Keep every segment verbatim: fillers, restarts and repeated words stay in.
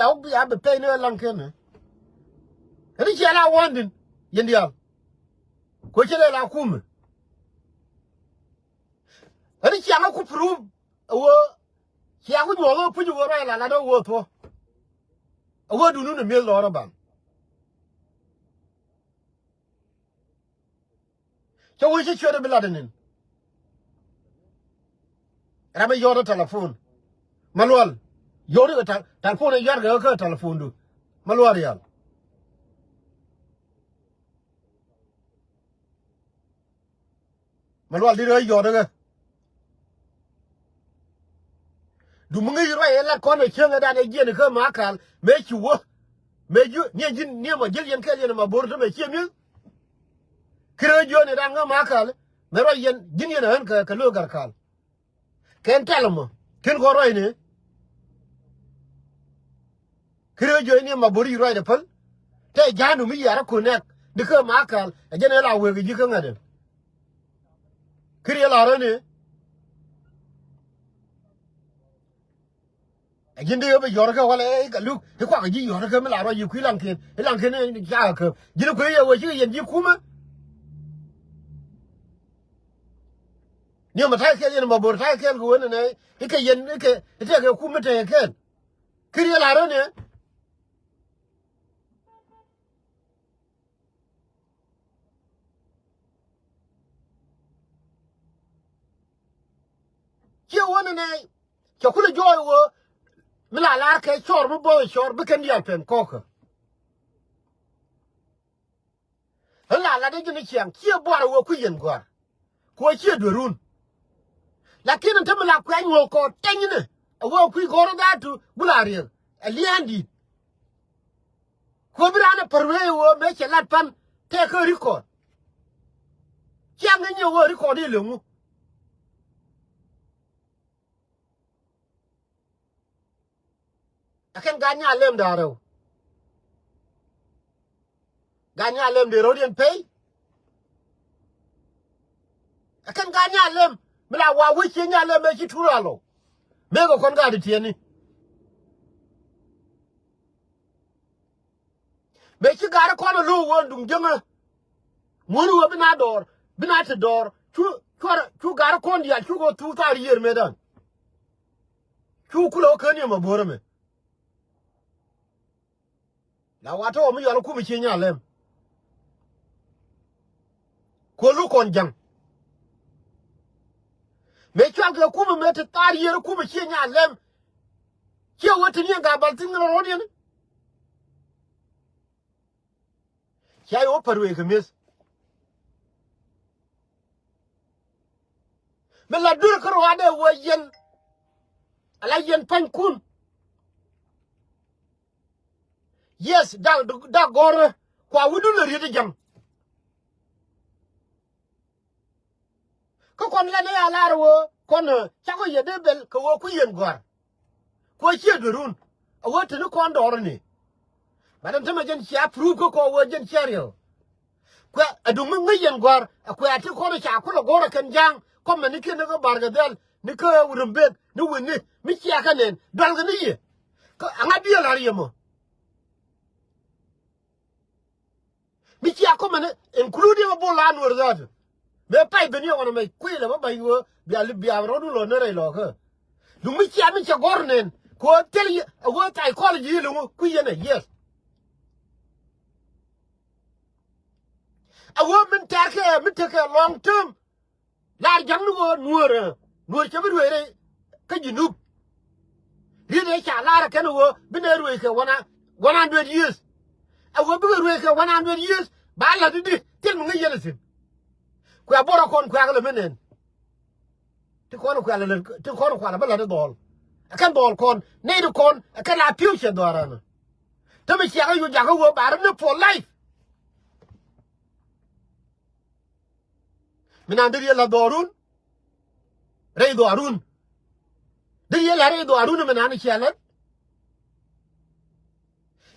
Ɛ wä bia bɛ pɛy ni ɛ laŋ kɛn ɛ. Ɛ ni cia la warning yɛn diaal. Kuɛ cɛ lɛ la kumɛ. Ɛ ni cia ŋä ku prove ɛ wä cia ku nyuɔth ɛ puc ɛ wä ruac la lat ɛ wä thuɔ. Ɛ wä duni ni mi̱eth lɔrä ban. Cä wec cä ciöt ɛ bi lat ɛ nin. Ram ɛ yɔt ɛ telephone. Malual. Yɔt ɛ tel-, telephone ɛ yɔt kɛ kä telephone du. Malual rial. Malual di rɛ yɔt ɛ kɛ. Du mi ŋäc ruac ɛ lat kɔn ɛ cieŋ ɛ dan ɛ jiɛn kä ma kal mëë ci wä. Mëë ji̱ niɛ ji̱n niɛ ma ji̱l yɛn kɛɛl yɛn ma bo̱r te mëë ciɛ mi̱eth. Ki rɛ jiɔni dan ŋä ma kal mëë ruac yɛn ji̱n yɛn ɛ ɣän kɛ kɛ lo̱ gar kal. Kɛn tɛl mɔ kin kɔn ruac ni. Kiri ɛ jiɔc ni ma bo̱ri ruacdɛ päl. Tɛ ja̱a̱n mi yiaar ɛ connect ni kä ma kal ɛ jɛn ɛ la wek ɛ ji̱ kä ŋa̱t ɛ. Kiri ɛ la rä ni. Ɛ ji̱n di ɛ bi yɔr kä walɛ ɛ ka luk i̱ kuak ɛ ji̱ yɔr kä mi la ruac yi kui̱ laŋkiɛn i̱ laŋkiɛn i̱ ca kä ji̱n kui̱ yɛ wee cikɛ yɛn ji̱ kumä. Ni ɛ ma ta̱y kɛl yɛn ma bo̱r ta̱y kɛl kɛ wen ɛ nɛ i̱ kɛ yɛn i̱ kɛ i̱ tɛkɛ kumä tɛkɛ kɛl. Kiri ɛ la rä ni. Ciɛ wä ni nɛy cɛ kulɛ jɔɔc wä mi la lar kɛ cɔr mi bɔth cɔr bi kɛn diaal pɛn kɔkä. Ɣän la lat i̱ ji̱n i̱ ciaŋ ciɛ buar ɛ wä kui̱ yɛn gɔ̱a̱r. Ku ɛ ciɛ duerun. Lakin ɛn te mi la kuɛny wä kɔ tɛnyni ɛ wä kui̱ gɔ̱rä dhaatu gula riek ɛ lia̱a̱n di̱i̱t. Ku ɛ bi raan ɛ pär wee ɛ wä mëë cɛ lat pan tɛɛkä record. Ciaŋ i̱ nyi ɛ wä record i̱ leŋu. Ɛ kɛn gaat nya lem da̱a̱r rɛw. Gaat nya lem dee ro̱d yɛn pey. Ɛ kɛn gaat nya lem mi la wa wec ciɛ nya lem mëë ci tur alɔ. Mëë kɛ kɔn gaat i̱ tiɛni. Mëë ci gaat kɔn ɛ lo̱o̱ wä duŋ jäŋä. Muɔ̱n wä bi na dɔɔr bi na te dɔɔr cu cuarɛ cu gaat kɔn diaal cu kɛ thuk thar yiër mëë dan. Cu kulɛ wä ken yɛ ma bo̱rä mɛ. La wa tɔwä mi yɔl kum i̱ cie nya lɛm. Kuɔ luk kɔn ja̱ŋ. Mëë cual kɛ kum i̱ mëë te thar yiër kum i̱ cie nya lɛm. Ciɛ wä te ni ɛn ka bal thi̱n rɔ rɔ̱diɛn. Cia yɛ wä pär wëë kɛ mi̱eth. Mi la duer kä ruaadɛ wä yɛn. Ala yɛn panykun. Yes, dak dak gɔ̱rä kua wi̱dun lɛ riet i̱ ja̱ŋ. Kä kɔn lɛn i̱ a lar ɣöö kɔn cakɔ yɛ dee bel kɛ ɣöö kui̱ yɛn gɔ̱a̱r. Kuɛ ciɛ duerun a ɣöö teni kɔn dɔɔr ni. Bat ɛn tämɛ jɛn cia proof kä kɔ ɣöö jɛn cia riɛw. Kuɛ a duŋ mi ŋäc yɛn gɔ̱a̱r a kuɛ a ti kɔn ca kulɛ go̱r a kɛn ja̱a̱ŋ kɔmɛ ni kiɛn ni kä bar kɛ dhɛl ni kä rembek ni wini mi cia kä nɛn dual kɛ ni yɛ. Kä a ŋa̱t diɛl a riɛm ɔ. Mi cia kɔmɛ ni including a bol la nuɔr that. Mëë pay ben yɛ ɣɔn amɛ kuilɛ bä ba̱ny ɣöö bia li bia rɔ̱du lɔ ni rɛy lɔkä. Duŋ mi cia mi cɛ gɔ̱r nɛn kɛ ɣöö thil yɛ a ɣöö psychology yɛ lo̱ŋ kui̱ yɛn a yes. A ɣöö min tɛr kɛ mi tekɛ long term. Lar ja̱ŋ ni ɣöö nuɔ̱ɔ̱r, nuɔ̱ɔ̱r cɛ bi ruëëc rɛy kä Junub. Riet ëë ca lar ɛ kɛn ɣöö bi nɛ ruëëc kɛ one, one hundred years. Ɛ ɣöö bikɛ ruëëc kɛ one hundred years ba la̱t i̱di thil mi ŋäc yɛn ɛ thi̱n. Kuɛ bɔrɔ kɔn kuɛ kɛ lɛ mi nɛn. Ti kɔn kuɛ lɛ ti kɔn kuɛ lɛ bi la̱t i̱ dhɔl. Ɛ kɛn dhɔl kɔn nɛy ti kɔn ɛ kɛn la future dhɔaran. Te mi ciakä yu jakä ɣöö ba ri ni for life. Mi nan deri yɛ la dhɔrun. Rɛy dhɔrun. Deri yɛ la rɛy dhɔrun mi nan ciɛ lät.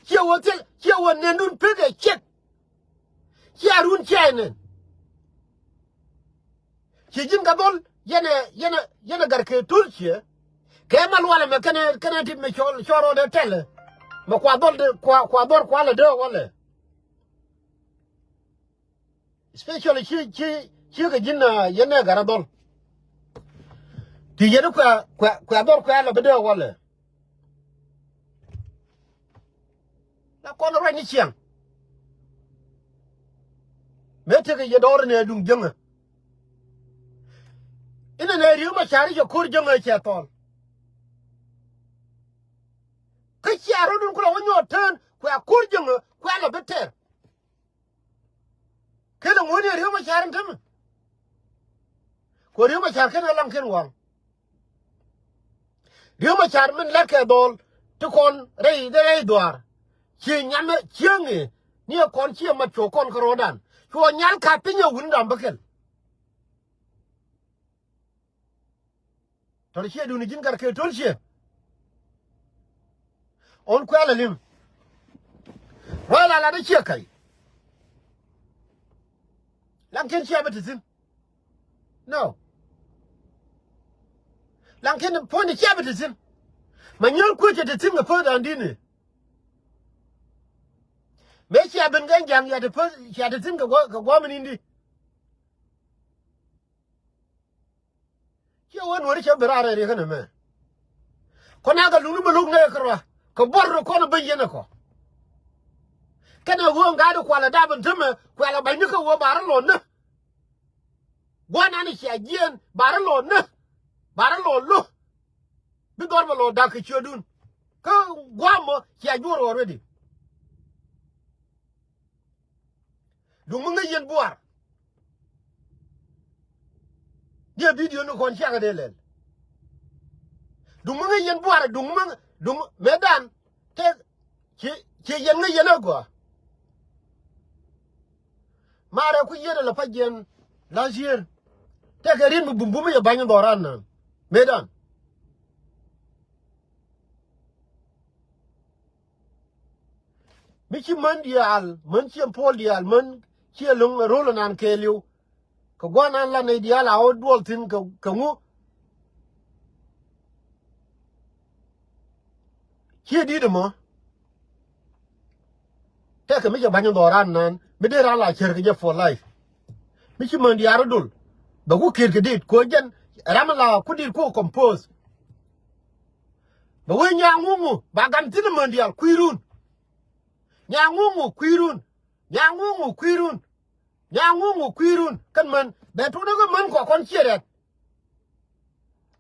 Ciɛ wä thil ciɛ wä nendun pek ɛ ciek. Ciɛ run ciɛ nen. Ci ji̱n kɛ dhɔl yɛn ɛ yɛn ɛ yɛn ɛ gar kɛ tul ciɛ. Kɛ ma lualɛ mɛ kɛnɛ kɛnɛ tit mɛ cɔl cɔl rɔɔdɛ tɛlɛ. Mɛ kua dhɔl de, kua, kua dhɔl kua lɛ dee walɛ. Especially ci, ci, ci kɛ ji̱n, ah, yɛn nɛ gat a dhɔl. Ti yɛn kua, kua, kua dhɔl kua lɛ bi dee walɛ. La kɔn ruac ni ciaŋ. Mëë tekɛ yɛ dɔɔr ni ɛ duŋ jäŋä. Inɛ nɛ Riek Machar cɛ ko̱r jäŋä cɛ thɔɔl. Kä cia rɔ̱dun kulɛ wä nyuɔɔt tään kuɛ ko̱r jäŋä kuɛ lɛ bi tɛr. Kɛn ɛ ŋuɔ̱n yɛ Riek Machar in tämɛ. Kuɛ Riek Machar kɛn ɛ laŋ kɛn waŋ. Riek Machar min lɛt kɛ dhɔl ti kɔn rɛy, rɛy dhuaar. Ci nyamɛ cieŋ i̱ ni ɛ kɔn ci ɛ mat cuɔ kɔn kä ro̱o̱dan. Cuɔ nyal ka piny ɛ wun dam bä kɛl. Tɔr ciɛ duni ji̱n gat kɛ to̱l ciɛ. Ɔn kuɛl alim. Ruac la lat ciɛ ka̱y. Laŋ ken ciɛ bi ti thi̱n. No. Laŋ ken puɔ̱ny ciɛ bi ti thi̱n. Ma nyɔl kuec cɛ ti thi̱n kɛ pöth an di̱n i̱. Mëë ciɛ ben kɛ ja̱ŋ ya ti pöth, ciɛ ti thi̱n kɛ guɔ, kɛ guɔ min in di. Ciɛ wee nuɔ̱ri cɛ bi raar rɛy riɛk kɛnɛ mɛ. Kɔn a kɛ luŋni bä lo̱k nɛy kärɔa kɛ buɔr rɔ kɔn a ben yɛn ɛ kɔ. Kɛnɛ ɣöö ŋa̱a̱dɛ kualɛ dap in tämɛ kualɛ ba̱nyni kä ɣöö ba rɔ lɔ nä. Gua̱n an cia jiɛɛn ba rɔ lɔ nä. Ba rɔ lɔ lo̱. Bi dhɔr bɛ lɔ da̱k kɛ ciötdun. Kä gua̱a̱mɔ cia juɔr already. Duŋ mi ŋäc yɛn buar. Diɛ bidio ni kɔn ciakɛ dee lɛl. Duŋ mi ŋäc yɛn buar, duŋ mi, duŋ mi, mëëdan tëë ci, ci yɛn ŋäc yɛn a gɔaa. Maarɛ ku yiëëdɛ lɛ pa̱c yɛn last year. Tëëkɛ riet mi bumbum yɛ ba̱ny dhɔran nan. Mëëdan. Mi ci män diaal, män ci puɔl diaal, män ci lo̱ŋ ro̱l nan kɛɛliw. Kɛ gua̱n an la nɛy diaal a ɣöö duɔl thi̱n kɛ, kɛ ŋu. Ci di̱t ɛmɔ. Tɛkɛ mi cɛ ba̱ny dhɔran nan mi dee ran la cär kɛ jɛ for life. Mi ci män diaal rɔ dol bɛ ku kiet kɛ dit kɛ jɛn ram la ku dit ku compose. Bɛ wee nyaŋ ŋuŋu ba gam thi̱n män diaal kui̱run. Nyaŋ ŋuŋu kui̱run. Nyaŋ ŋuŋu kui̱run. Nyaŋ ŋuŋu kui̱run kɛn män bɛ tuuni kä män kɔ kɔn ciɛ rɛt.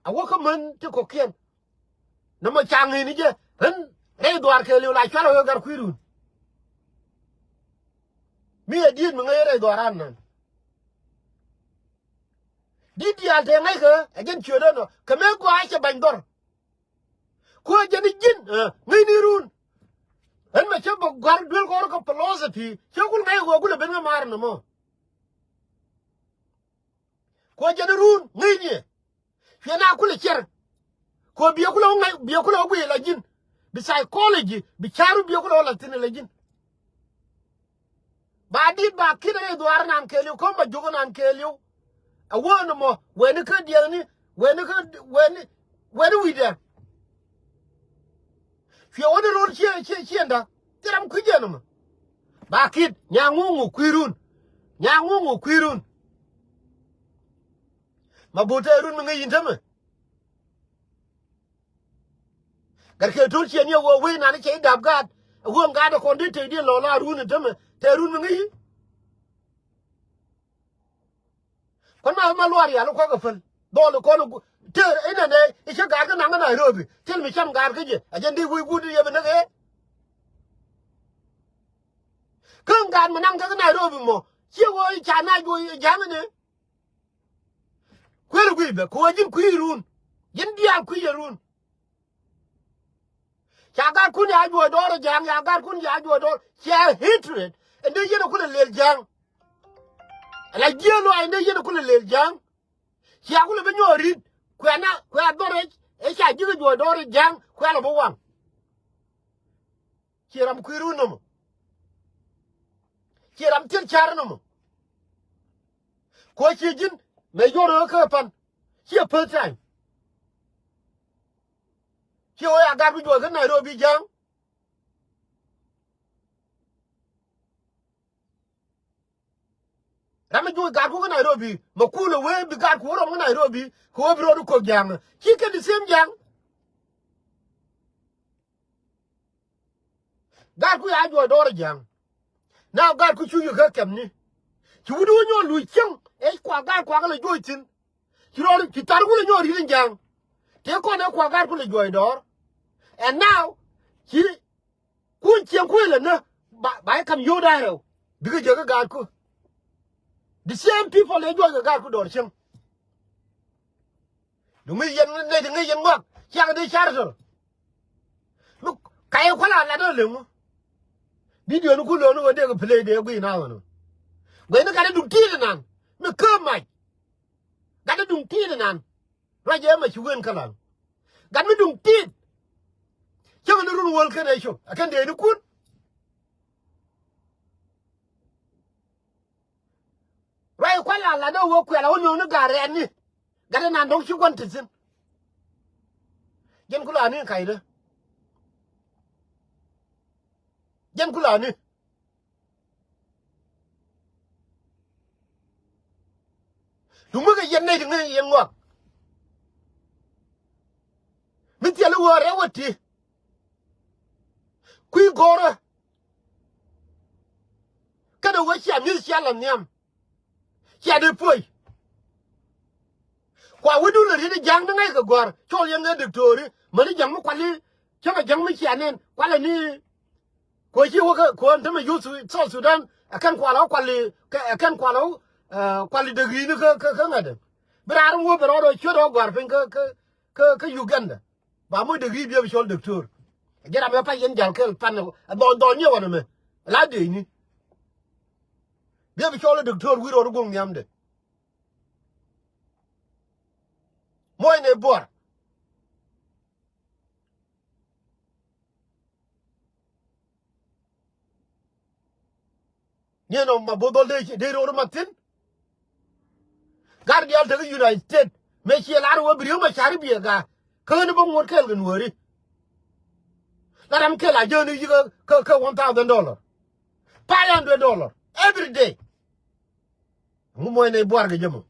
A wä kä män ti kɔkiɛn. Nɔmɔ ca ŋi̱i̱ni jɛ ɣän rɛy dhuaar kɛɛliw la cual ɣä gar kui̱run. Mi ɛ diet mi ŋäc rɛy dhuaar an nan. Di̱t diaal tëë ŋäckɛ ɛ jɛn ciötdä nɔ kɛ mëë gɔaa cɛ ba̱ny dhɔr. Kuɛ jɛn i̱ ji̱n ŋäcni run. Ɣän mɛ cä bä gɔ̱a̱r duel kɔr kä philosophy cä kul ŋäc ɣöö kulɛ ben ŋä maar nɔmɔ. Kuɛ jɛn i̱ run ŋäcni ɛ. Cuɛ na kulɛ cɛr. Kɛ biɛ kulɛ wä ŋa̱c, biɛ kulɛ wä guiy la ji̱n. Bi psychology, bi ca̱ru biɛ kulɛ wä la thi̱n la ji̱n. Ba di̱t ba ki̱n rɛy dhuaar nan kɛɛliw, kä ba jiök nan kɛɛliw. A wä ni mɔ, wɛni kä diɛthni, wɛni kä, wɛni, wɛni wi̱cdɛ. Cuɛ wä ni ro̱l ciɛ, ciɛ, ciɛ nda. Thil ram kui̱c jɛ ni mɔ. Ba ki̱t, nyaŋ ŋuŋu kui̱run. Nyaŋ ŋuŋu kui̱run. Ma bo̱o̱t tɛɛrun mi ŋäc in tämɛ. Gat kɛ to̱l ciɛ ni a wee wee nani cɛ i̱ dap gaat. A wee ŋa̱a̱t a kɔn dee tëk diɛn lɔ la run in tämɛ tɛɛrun mi ŋäc in. Kɔn ma ma luaar yal kuak a päl dhɔl kɔn. Tëër inɛ nɛ i̱ cä gaat kä naŋ kä Nairobi. Thil mi cam gaat kä jɛ a jɛn dee wee guut yɛ bi näk ëë. Kä ŋa̱a̱t mi naŋ kä Nairobi mɔ ciɛ wee i̱ ca na juɔc i̱ ja̱ŋ inɛ. Kuël guiy bɛ kɛ ɣöö ji̱n kui̱ run. Ji̱n diaal kui̱ yɛ run. Ca gatkun ya juɔc dɔɔr ɛ ja̱a̱ŋ, ya gatkun ya juɔc dɔɔr. Cia hatred ɛn dee yɛn ɛ kulɛ lel ja̱a̱ŋ. Ala jiëë luaac ɛn dee yɛn ɛ kulɛ lel ja̱a̱ŋ. Cia kulɛ bi nyɔɔk ri̱t kuɛna kuɛ dhɔr ɛ ca ji̱k ɛ juɔc dɔɔr ɛ ja̱a̱ŋ kuɛ lɔ bi waŋ. Ciɛ ram kui̱ run nɔmɔ. Ciɛ ram thil car nɔmɔ. Kuɔ ciɛ ji̱n mɛ yuɔr ɣä kä pan. Ciɛ first time. Ciɛ ɣä ya gat bi juɔc kä Nairobi ja̱a̱ŋ. Ram mi juɔc gaatku kä Nairobi, mɛ kulɛ wee bi gaatku wä rɔm kä Nairobi, kɛ wee bi rɔɔdu kok Ja̱a̱ŋ. Ci kɛ the same Ja̱a̱ŋ. Gaatku ya juɔc dɔɔr Ja̱a̱ŋ. Now gaatku cu yio̱k kä kɛmni. Ci wut wä nyɔk luc cieŋ, ɛ kua gaatkuak lɛ juɔc thi̱n. Ci rɔɔdu, ci thar wulɛ nyɔk ri̱t in Ja̱a̱ŋ. Tëë kɔn ɛ kua gaatku lɛ juɔc dɔɔr. And now, ci kun cieŋ kuël ɛnä, ba, ba jɛ ka̱m yio̱w da̱a̱n rɛw. Bikɛ jek kä gaatku. The same people ɛ juɔc kɛ gaatku dɔɔr cieŋ. Duŋ mi yɛn nɛy ti ŋäc yɛn ŋɔak, ciaŋ di car tɔr. Mi kayɛ kual a lat ɔ leŋ ɔ. Video ni ku lo̱n ɔ dee kɛ play dee guiy na ɣän ɔ. Guiy ni gat iduŋ ti̱i̱t inan. Mi kä mac. Gat iduŋ ti̱i̱t inan. Ruac ɛ ma ci wen kä laŋ. Gat mi duŋ ti̱i̱t. Cäŋ ni run wäl kɛn ɛ cop. Ɛ kɛn dee ni kun. Ruac kual a lat ɔ wä kuɛl a wä nööŋ ni gat rɛɛt ni. Gat inan dɔ̱ŋ ci gua̱n ti thi̱n. Jɛn ku la ni kac rɛ. Jɛn ku la ni. Duŋ mi kɛ yɛn nɛy ti ŋäc yɛn ŋɔak. Mi thil i̱ wä rɛw wä ti. Kui̱ go̱rä. Kɛnɛ wä cia mi̱th cia la nhiam. Cia dee puɔ̱c. Kua wi̱cdu lɛ riet i̱ Ja̱a̱ŋ ni ŋäc kɛ gɔ̱a̱r cɔl yɛn ŋäc diktori mäni Ja̱a̱ŋ mi kuali. Cäŋ a Ja̱a̱ŋ mi cia nɛn kualɛ ni. Kuɔ ci wä kä kuɔn tämɛ youth South Sudan ɛ kɛn kualɛ wä kuali kɛ ɛ kɛn kualɛ wä. Kuali dee ri̱i̱ni kä kä kä ŋädɛ. Bi raar mi wä bɛ rɔɔd ɔ ciöt ɔ gɔ̱a̱r piny kä kä kä kä Uganda. Ba moc dee ri̱i̱ biɛ bi cɔl diktori. Jɛ ram ɛ pa yɛn jal kɛl pan ɛ dhɔl dhɔl nyɛ wä nɛmɛ. La dee ni. Biɛ bi cɔl ɛ diktori wi̱i̱ rɔɔd go̱ŋ nhiamdɛ. Muɔcnɛ buɔr. Niɛn ɔ ma bo̱th dhɔl dee dee ro̱r ma thi̱n. Gat diaal tekä United States mëë ciɛ lar wä bi riek ma car biɛ ga. Kä ni bä ŋuɔ̱t kɛɛl kɛ nuääri. La ram kɛl a jäni yikä kä kä one thousand dollar. Five hundred dollar every day. Ŋu muɔcnɛ buar kɛ jɛ mɔ.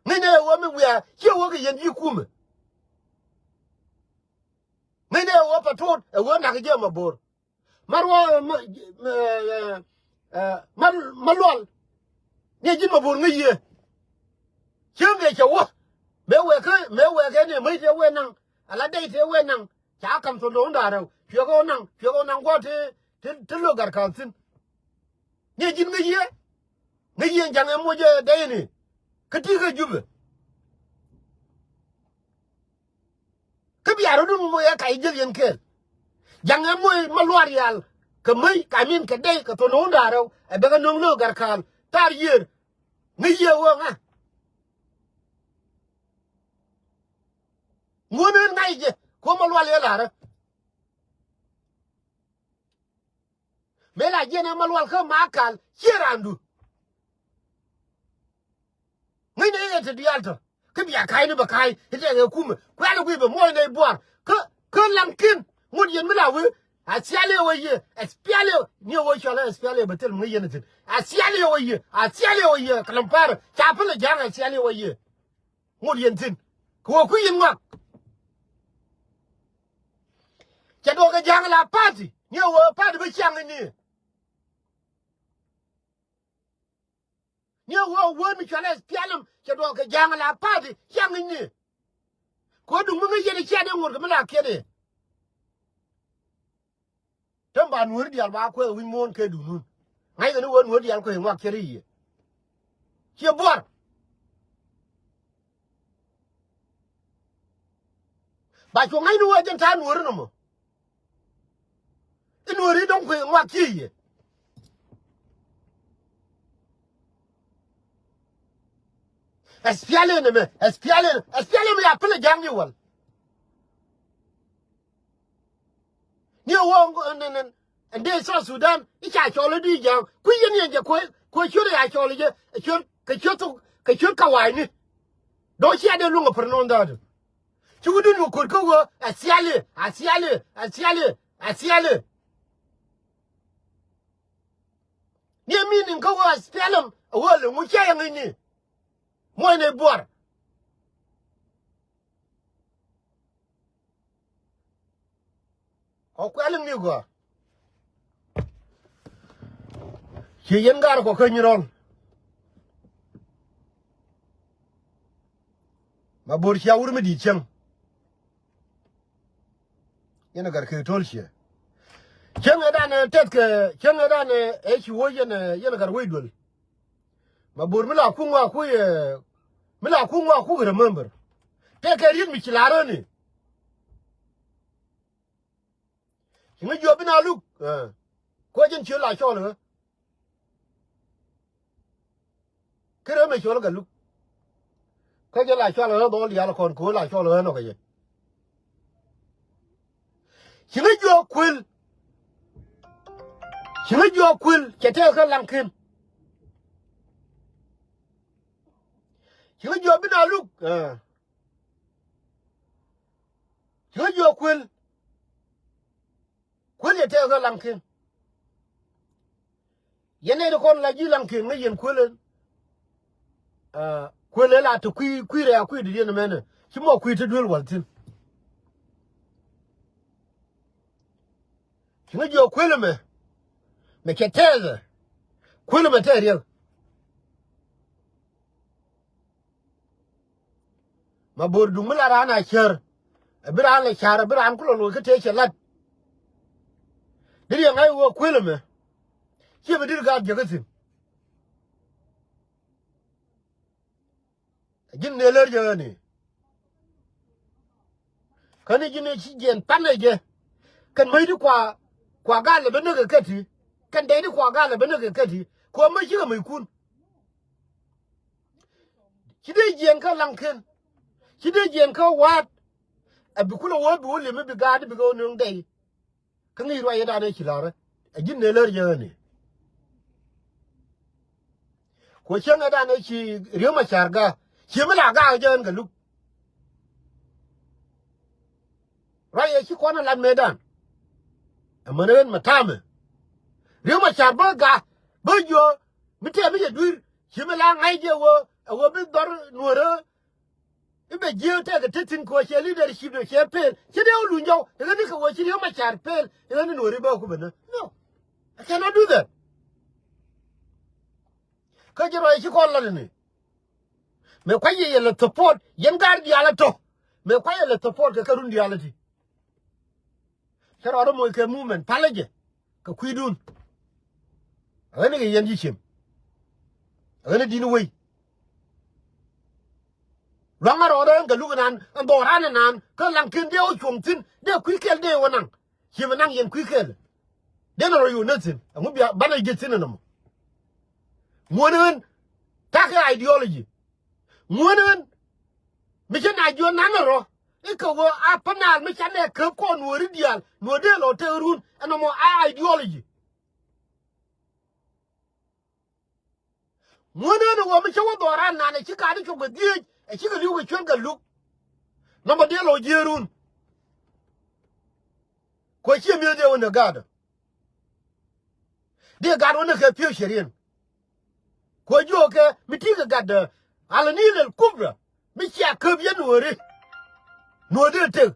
Ŋäcnɛ ɛ ɣöö mi wiaa ciɛ ɣöö kɛ yɛn ji̱ kumɛ. Ŋäcnɛ ɛ ɣöö Patot ɛ ɣöö nak jɛ ma bo̱r. Ma ruɔ ma ma ma lual. Ni ji̱n ma bo̱r ŋäc yɛ. Cieŋ kɛ cɛ wä mëë wɛɛkä mëë wɛɛkɛ ni mäc tëë wee naŋ. Ala dɛy tëë wee naŋ. Ca ka̱m thon do̱o̱ŋ da̱a̱r rɛw cuɛ kɛ wä naŋ cuɛ kɛ wä naŋ gua̱a̱th tëë tëë lo̱k gat ka̱n thi̱n. Ni ji̱n ŋäc yɛ. Ŋäc yɛ Ja̱ŋ ɛ moc ɛ dɛyni. Kä ti̱i̱ kä Jubɛ. Kä bia rɔ̱dun moc ɛ kac jäl yɛn kɛɛl. Ja̱ŋ ɛ moc ma luaar yal kɛ mäc ka min kɛ dɛy kɛ thon wun da̱a̱r rɛw ɛ bɛ kɛ nöŋ lo̱k gat ka̱n ta̱a̱r yiër. Ŋäc yɛ ɣöö ŋa. Ŋuɔ̱n ɣän ŋa̱c jɛ kuɔ ma lual yɛ la̱rä. Mëë la jiɛn ɛ ma lual kä ma kal ciɛ raandu. Ŋäcnɛ yɛ te diaal tɔ kä bia ka̱cni bɛ ka̱c i̱ tɛkɛ kumɛ kuɛ̈ni guiy bɛ muɔcnɛ i̱ buar. Kä kä laŋ ki̱n ŋot yɛn mi la wee. A thial i̱ wä yiëë ɛ thial i̱ ni wä cɔl ɛ thial i̱ bɛ thil mi ŋäc yɛn ithin a thial i̱ wä yiëë a thial i̱ wä yiëë kɛ lɛm pɛr ca pälɛ Ja̱a̱ŋ a thial i̱ wä yiëë. Ŋot yɛn thi̱n kɛ wä kui̱ yɛn ŋɔak. Cɛ duɔ̱kɛ Ja̱a̱ŋ la party ni wä party bä ciaŋ ni. Ni wä wä mi cual S P L M cɛ duɔ̱kɛ Ja̱a̱ŋ la party ciaŋ ni. Kɛ wä duŋ mi ŋäc yɛn cia dee ŋot kɛ mi la kiɛn i̱. Täämɛ ba nuääri diaal ba kuɛth wi̱c muɔ̱ɔ̱n kɛ duundun. Ŋa̱ckɛ ni ɣöö nuääri diaal kuec ŋuak cɛ ri yiëë. Ciɛ buar. Ba cu ŋa̱c ni ɣöö jɛn ta̱a̱ nuääri nɔmɔ. I̱ nuääri dɔ̱ŋ kuec ŋuak ciɛ yiëë. S P L A ni mɛ, S P L A, S P L A mi ya pälɛ Ja̱a̱ŋ ni wäl. Ni ɛ wä ɛn dee South Sudan i̱ ca cɔl i̱ di Ja̱a̱ŋ kui̱ yɛn yɛn jɛ kuɛ kuɛ ciöt ɛ ya cɔl i̱ jɛ ɛ ciöt kɛ ciöt thok kɛ ciöt ka wa̱a̱cni. Dɔ̱ŋ cia dee luäŋ ɛ pär nɔn dha̱a̱t. Ci wä dun mi ko̱t kä wä ɛ thiali ɛ thiali ɛ thiali ɛ thiali. Ni ɛ meaning kä wä S P L M, a wä lɛ ŋu cɛ yɛ ŋäcni. Muɔcnɛ buar. Kɔ kuɛl ni gɔaa. Ci yɛn gar kɔ kä Nyirɔl. Ma bo̱r cia wur mi di̱i̱t cäŋ. Yɛn ɛ gar kɛ to̱l ciɛ. Cäŋ ɛ danɛ tɛth kɛ, cäŋ ɛ danɛ ɛ ci woc yɛn ɛ, yɛn ɛ gar wec duel. Ma bo̱r mi la kuŋ wa kui̱ ɛ, mi la kuŋ wa kui̱ remember. Tɛkɛ riet mi ci la röni. Ci ŋäc jiɔ bi na luk. Ɛ. Kuɛ jɛn ciö la cɔl ɣä. Kɛ rɛ mɛ cɔl Galuk. Kä jɛ la cɔl ɣä dhɔl diaal kɔn kɛ ɣä la cɔl ɣä nɔ kɛ jɛ. Ci ŋäc jiɔ kuël. Ci ŋäc jiɔ kuël cɛ tɛɛk kä Laŋken. Ci ŋäc jiɔ bi na luk. Ɛ. Ci ŋäc jiɔ kuël. Kuël yɛ tɛɛk kä Laŋken. Yɛn nɛy ti kɔn la ji̱ Laŋken ŋäc yɛn kuël ɛn. Ɛ, kuël ɛ la te kui̱, kui̱ rɛɛ kui̱ di̱t yɛn ɛmɛnɛ. Ci mɔ kui̱ te duel wal thi̱n. Ci ŋäc jiɔ kuël ɛmɛ. Mɛ cɛ tɛɛk ɛ. Kuël ɛmɛ tɛɛk riɛk. Ma bo̱r duŋ mi la raan a cär. Ɛ bi raan lɛ car, ɛ bi raan kulɛ lo̱c kä tëë cɛ lat. Diri yɛ ŋa̱c wä kuël ɛmɛ. Ciɛ bi diri gaat jiäk kä thi̱n. Ɛ ji̱n nɛ lär jɛ ɣän i̱. Kä ni ji̱n i̱ ci jiɛn panɛ jɛ. Kɛn mäcdi kua, kua gal ɛ bi näk ɛ kä ti. Kɛn dɛydi kua gal ɛ bi näk ɛ kä ti. Kua mäc cikɛ mäckun. Ci dee jiɛn kä Laŋken. Ci dee jiɛn kä Wa̱a̱t. Ɛ bi kulɛ wä bi wä li̱em mi bi gaat bi kɛ wä nööŋ dɛy. Kä ŋi̱i̱c ruac yɛ danɛ ci la̱rä. Ɛ ji̱n nɛ lär jɛ ɣän i̱. Kuɔ cäŋ ɛ danɛ ci Riek Macar ga̱a̱. Ci mi la ga̱a̱ jɛ ɣän Galuk. Ruac yɛ ci kɔn ɛ lat mëëdan. Ɛmɛn ɣän mɛ ta̱a̱mɛ. Riek Macar bä ga̱a̱ bä jiɔ mi tɛm mi cɛ dui̱r. Ci mi la ŋa̱c jɛ wä ɛ wä bi dhɔr nuɔ̱rä. I̱ bɛ jiääk tɛkɛ te thi̱n kɛ ɣöö cɛ leadership dɔ cɛ pel. Ci dee wä luny jɔw, i̱ ɣän i̱ kɛ ɣöö ci Riek Macar pel, i̱ ɣän i̱ Nuɔ̱ɔ̱ri bä ku ben ɛ. No. I cannot do that. Kä ji̱ rɔy ci kɔn lat ini. Mëë kuac yɛ yɛ lɛ support, yɛn gaat diaal ɛ tɔ̱. Mëë kuac yɛ lɛ support kɛ kɛ run diaal ɛ ti. Cä rɔɔdä moc kɛ movement, palä jɛ kɛ kui̱dun. Ɣän i̱ kɛ yɛn ji̱ ciem. Ɣän i̱ di̱n wei. Luaŋä rɔɔdä ɛn Galuk inan, ɛn dhɔran inan, kä Laŋken dee wä cuɔ̱ŋ thi̱n, dee kui̱ kɛl dee wä naŋ. Ciem inan yɛn kui̱ kɛl. Dee nɛ rɔ yo̱o̱ nä thi̱n, ɛŋu bia banɛ ji̱ thi̱n ɛn ɛmɔ. Ŋuɔ̱n ɣän, ta̱kɛ ideology. Ŋuän ɣän mi cä na jiɔn nan rɔ i̱ kɛ ɣöö a pänaal mi ca nɛ käp kɔn Nuɔ̱ɔ̱ri diaal, Nuɔ̱ɔ̱r dee lɔ tek run ɛn ɛmɔ a ideology. Ŋuän ɣän ɛ ɣöö mi cä wä dhɔran nan ɛ ci kat i̱ cop kɛ dhieec ɛ cikɛ li̱w kɛ cuɛn Galuk. Nɔmɔ dee lɔ jiee run. Kuɛ ciɛ mi̱eth dee wä nɛ gaatdä. Dee gat wä nɛ kɛ pi̱w cɛ rien. Kuɛ jiökɛ mi ti̱i̱ kɛ gatdä Al Nil al Kubra mi cia käp yɛn Nuɔ̱ɔ̱ri. Nuɔ̱ɔ̱r dee tek.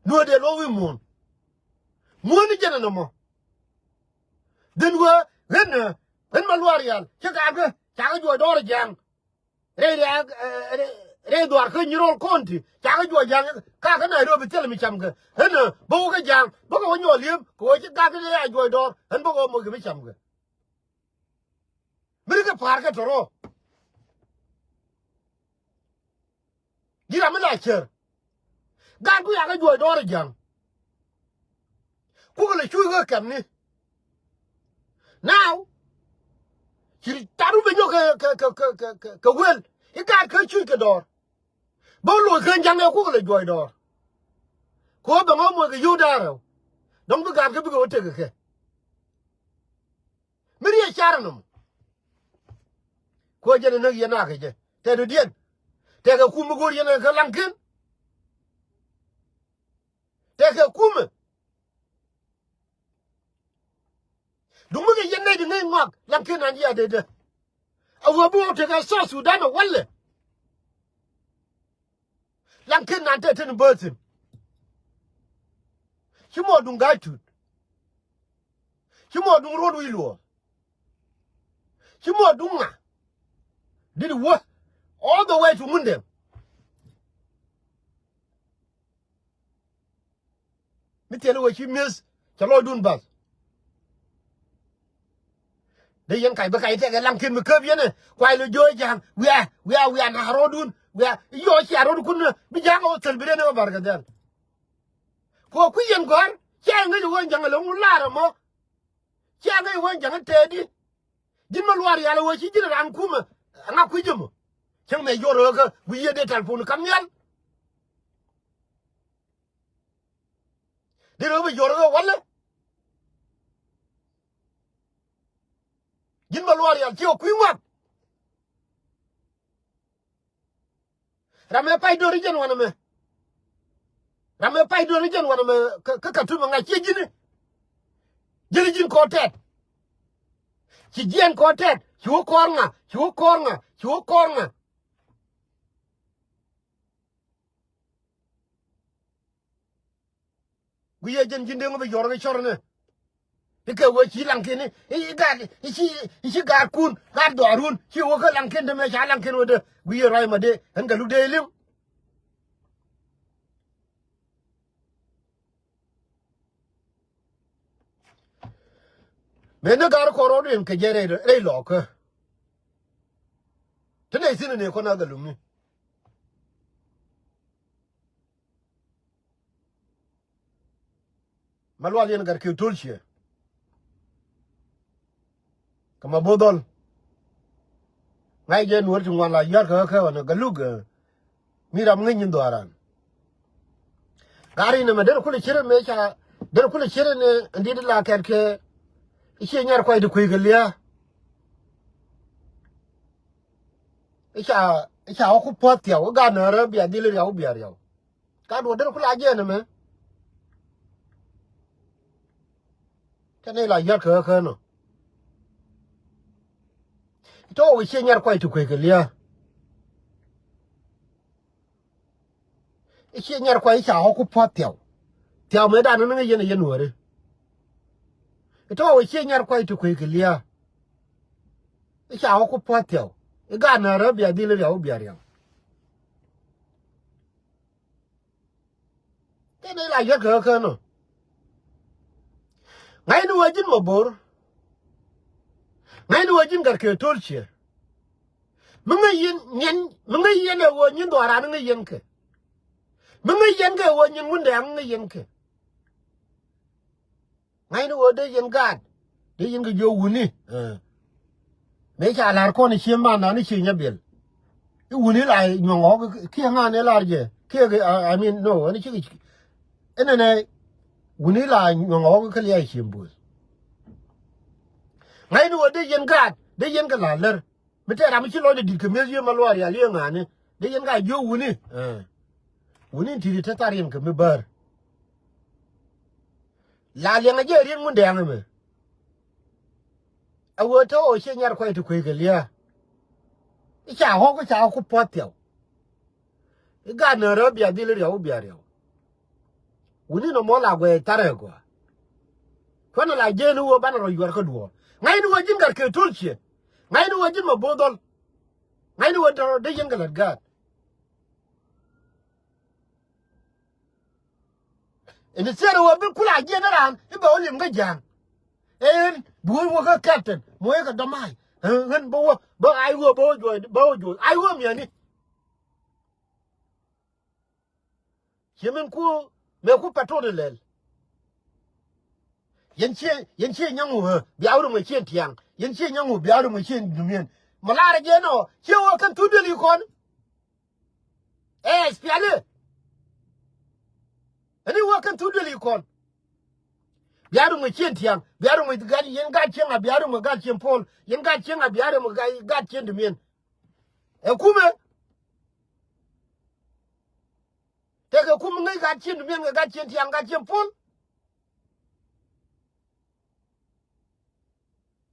Nuɔ̱ɔ̱r dee luɔk wi̱i̱ muɔ̱ɔ̱n. Muɔ̱ɔ̱n ni jɛn ɛn ɛmɔ. Dhin wee ɣän ɛ ɣän ma luaar yal ci kakä cakɛ juɔc dɔɔr ɛ ja̱a̱ŋ. Rɛy riaak, eh, rɛy, rɛy dhuaar kä Nyirol County. Cakɛ juɔc ja̱a̱ŋ kakä Nairobi thilɛ mi camkɛ. Ɣän ɛ bä wä kä ja̱a̱ŋ bä kɛ wä nyuɔɔl li̱em kɛ wä ci ga̱k ni a juɔc dɔɔr ɣän bä kɛ wä moc kɛ mi camkɛ. Mi ri kɛ pa̱a̱r kɛ tɔrɔ. Ji̱ ram mi la cär. Ga̱k ku yakä juɔc dɔɔr ɛ ja̱a̱ŋ. Kukɛ lɛ cuc ɣä kɛmni. Now ci taru bɛ nyɔk kɛ, kɛ, kɛ wel i̱ gaat kä cuc kɛ dɔɔr. Bä loc ken ja̱ŋ ɛ kukɛ lɛ juɔc dɔɔr. Kɛ ɣöö bɛ ŋɔ̱ moc kɛ yio̱w da̱a̱r rɛw. Dɔ̱ŋ bi gaat kä bikɛ wä tekɛ kɛ. Mi riec carɛ nɔmɔ. Kuɔ jɛn ɛ näk yɛn akɛ jɛ tɛt dɔ̱diɛn. Tɛkɛ kum mi go̱o̱r yɛn ɛ kɛ laŋ ken. Tɛkɛ kumɛ. Duŋ mi kɛ yɛn nɛy ti ŋäc ŋuak Laŋkiɛn an ji̱ a dee dee. A wee bi wä tekɛ South Sudan a walɛ. Laŋkiɛn an te ten bäthin. Ci mɔ duŋ Ga̱a̱c Tut. Ci mɔ duŋ Ruɔ̱t Wi̱i̱ Luɔ̱ɔ̱r. Ci mɔ duŋ ŋa. Dit wä all the way to Ŋundɛŋ. Mi thil wee ci mi̱eth cɛ lɔcdun bath. Dee yɛn kac bi kac tɛk ɛ Laŋkiɛn mi käp yɛn ɛ kuay lɔ jiö ja̱a̱ŋ wiaa wiaa wiaa na rɔɔdun wiaa yɔ cia rɔɔdkun bi ja̱a̱ŋ ɛ wä thil bi den ɛ wä Barkadhɛl. Kuɔ kui̱ yɛn gɔ̱a̱r cia ŋäc ɛ wä ja̱a̱ŋ ɛ lɔ ŋun laar ɛmɔ. Cia ŋäc ɛ wä ja̱a̱ŋ ɛ tɛɛdi. Ji̱n ma luaar yal ɛ wä ci ji̱n raan kumɛ ɛ ŋa kui̱ jɛ mɔ. Cäŋ mɛ jɔr ɣä kä wi̱i̱ yɛ dee tɛlpon kam nhial. Dee rɛ wä bɛ jɔr ɣä walɛ. Ji̱n ma luaar yal ci ɣä kui̱ ŋuak. Ram ëë pay do̱ri jɛn wanɛ mɛ. Ram ëë pay do̱ri jɛn wanɛ mɛ kä, kä Katum ŋa̱c ciɛ ji̱ni. Ji̱ni ji̱n kɔɔr tɛt. Ci jiɛn kɔɔr tɛt. Ci wä kɔɔr ŋa, ci wä kɔɔr ŋa, ci wä kɔɔr ŋa. Guiyɛ jɛn ji̱n dee ŋɔ bi yɔr kɛ cɔr ni. Ikɛ wee ci Laŋkiɛn i̱, i̱, i̱ gaat, i̱ ci, i̱ ci gaatkun, gaat dhɔaarun, ci wee kä Laŋkiɛn te mɛ ca Laŋkiɛn wee dee. Guiyɛ ruac ma dee, ɛn kɛ luk dee li̱w. Mëë ni gaat kɔn rɔɔd in kɛ jɛ rɛy, rɛy lɔɔkä. Te nɛy thi̱n in ëë kɔn a Galumi. Ma lual yɛn gat kɛ to̱l ciɛ. Kä ma bo̱o̱ dhɔl. Ŋa̱c jɛ nuɔ̱ɔ̱r ti ŋuan la yɔ̱a̱r kä kä ɣän Galuk, eh, mi ram ŋäc nyin dhɔaaran. Gat ri nɛmɛ derɛ kulɛ ciet ɛmɛ ca derɛ kulɛ ciet ɛn, eh, ɛn di̱t la kɛt kɛ. I̱ ciɛ nyar kuay ti kui̱ kɛ lia̱a̱. I̱ ca, i̱ ca wä ku puɔ̱th thiaw i̱ gat nääri bia dhil i̱ riaw i̱ bia riaw. Ka duɔ̱ɔ̱r derɛ ku la jiɛɛn ɛmɛ. Kɛn i̱ la yɔ̱a̱r kɛ ɣä kään ɔ. I̱ tɔ̱ wä ciɛ nyar kuay ti kueec kɛ lia̱a̱. I̱ ciɛ nyar kuay i̱ ca ɣɔ̱k ku puɔ̱th thiaw. Thiaw mëëdan ni ŋäc yɛn ɛ yɛn nuääri. I̱ tɔ̱ wä ciɛ nyar kuay ti kueec kɛ lia̱a̱. I̱ ca ɣɔ̱k ku puɔ̱th thiaw. I̱ gaat nääri bia dhil i̱ riaw i̱ bia riaw. Kɛn i̱ la yɔ̱t kɛ ɣä kään ɔ. Ŋa̱cni wä ji̱n ma bo̱o̱r. Ŋa̱cni wä ji̱n gat kɛ to̱l ciɛ. Mi ŋäc yɛn, nyin, mi ŋäc yɛn ɛ wä nyin dhɔaaran ŋäc yɛn kɛ. Mi ŋäc yɛn kɛ wä nyin Wundɛŋ ŋäc yɛn kɛ. Ŋa̱cni ɣöö dee yɛn gaat dee yɛn kɛ jiök wuni. Ɛ. Mëë ca la̱r kɔn i̱ cie man nani cie nyɛ biɛl. I̱ wuni la nyuɔ̱ŋ ɣɔ̱k kiɛ ŋa̱n ëë la̱r jɛ kiɛ kɛ, I, I mean, no, ɛn cikɛ. Ɛn ɛnɛ wuni la nyuɔ̱ŋ ɣɔ̱k kä lia̱a̱ cie buɔth. Ŋa̱cni ɣöö dee yɛn gaat dee yɛn kɛ la̱r lär. Mi tɛɛr ram mi ci lɔcdɛ di̱t kɛ mi̱eth Yiëë Maluaar Yal Yiëë ŋa̱a̱ni dee yɛn ka jiök wuni. Ɛ. Wuni in ti̱ti̱ te thar yɛn kɛ mi bäär. La liɛŋɛ jɛ riet Ŋundɛŋ ɛmɛ. A wee te ɣɔw ciɛ nyar kuay ti kueec kɛ lia̱a̱. I̱ ca ɣɔ̱k i̱ ca ɣɔ̱k ku puɔ̱th thiaw. I̱ gaat nääri bia dhil i̱ riaw i̱ bia riaw. Wuni nɔmɔ la guɛc tharɛ gɔaa. Kuäär ni la jiɛɛn i̱ wee banɛ rɔ yuɔr kä duɔ̱ɔ̱r. Ŋa̱cni wä ji̱n gat kɛ to̱l ciɛ. Ŋa̱cni wä ji̱n ma bo̱o̱ dhɔl. Ŋa̱cni wä dee yɛn kɛ la̱t gaat. Ɛn thiɛɛr wä bi kula jiɛɛn raan i̱ bɛ wä lim kä ja̱a̱ŋ. Ɛn bi wä wä kä captain mɔ i̱ kɛ dɔ̱ma̱a̱c. Ɣän bä wä bä ay wä bä wä juɔc bä wä juɔc ay wä miɛni. Ciɛ min ku mëë ku pɛt tuɔt ilɛl. Yɛn ciɛ, yɛn ciɛ nyɔŋ wä bia wä rum ɛ ciɛn tiaŋ. Yɛn ciɛ nyɔŋ wä bia wä rum ɛ ciɛn dumiɛn. Mɛ laarɛ jɛ nɔ ciɛ wä kɛn thut duel i̱ kɔn. Ɛ, piali. Ɛn i̱ wä kɛn thut duel i̱ kɔn. Bia rum ɛ ciɛn tiaŋ bia rum ɛ gat yɛn gat ciɛŋ a bia rum ɛ gat ciɛn puɔl yɛn gat ciɛŋ a bia rum ɛ gat ciɛn dumiɛn. Ɛ kumɛ. Tekɛ kum ŋäc gat cien dumiɛn kɛ gat cien tiaŋ gat cien puɔl.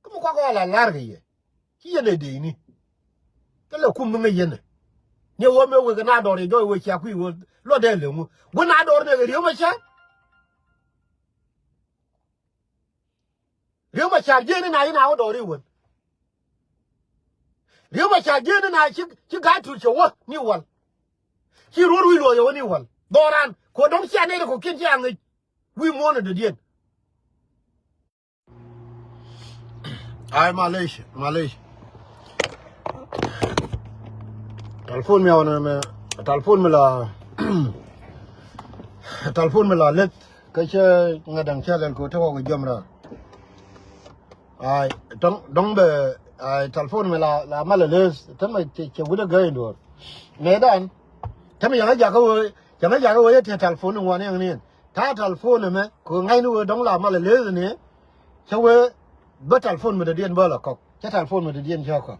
Kä Kuak ɣɔl a lar kɛ yɛ. Ci yɛn ɛ dee ni. Kä lɛ kum mi ŋäc yɛn ɛ. Ni ɣöö mëë wek kɛ na dɔɔr yɛ jɔɔc wee cia kui̱ ɣöö luɔt dee lëŋu. Wä na dɔɔr ni kɛ Riek Machar. Riek Machar jiɛn ni na in a wä dɔɔr i̱ wän. Riek Machar jiɛn ni na ci, ci Gatut cɛ wä ni wal. Ci ruɔr wi̱i̱ luɔɔc ɛ wä ni wal. Dhɔran kɛ dɔ̱ŋ cia nɛy rɛ kɔ̱kiɛn cia ŋäc. Wi̱i̱ muɔ̱ɔ̱n ɛ dɔ̱diɛn. Ay, malish, malish. Telephone mi awan mi, telephone mi la, telephone mi la leth. Kä cɛ ŋa daŋ cɛ lɛl ko te wä ko jɔm ra. Ay, dɔŋ, dɔŋ bɛ, ay, telephone mi la, la mal a leth. Te mi cɛ, cɛ wut a gäy nduɔr. Mɛ dan. Te mi yaŋa jakä wee, yaŋa jakä wee yɛ te telephone ni wan yaŋ ni. Ta̱a̱ telephone ɛmɛ kɛ ɣöö ŋa̱cni ɣöö dɔ̱ŋ la mal a leth ni. Cä wee bä telephone mi dɔ̱diɛn bä la kɔk. Cä telephone mi dɔ̱diɛn cä kɔk.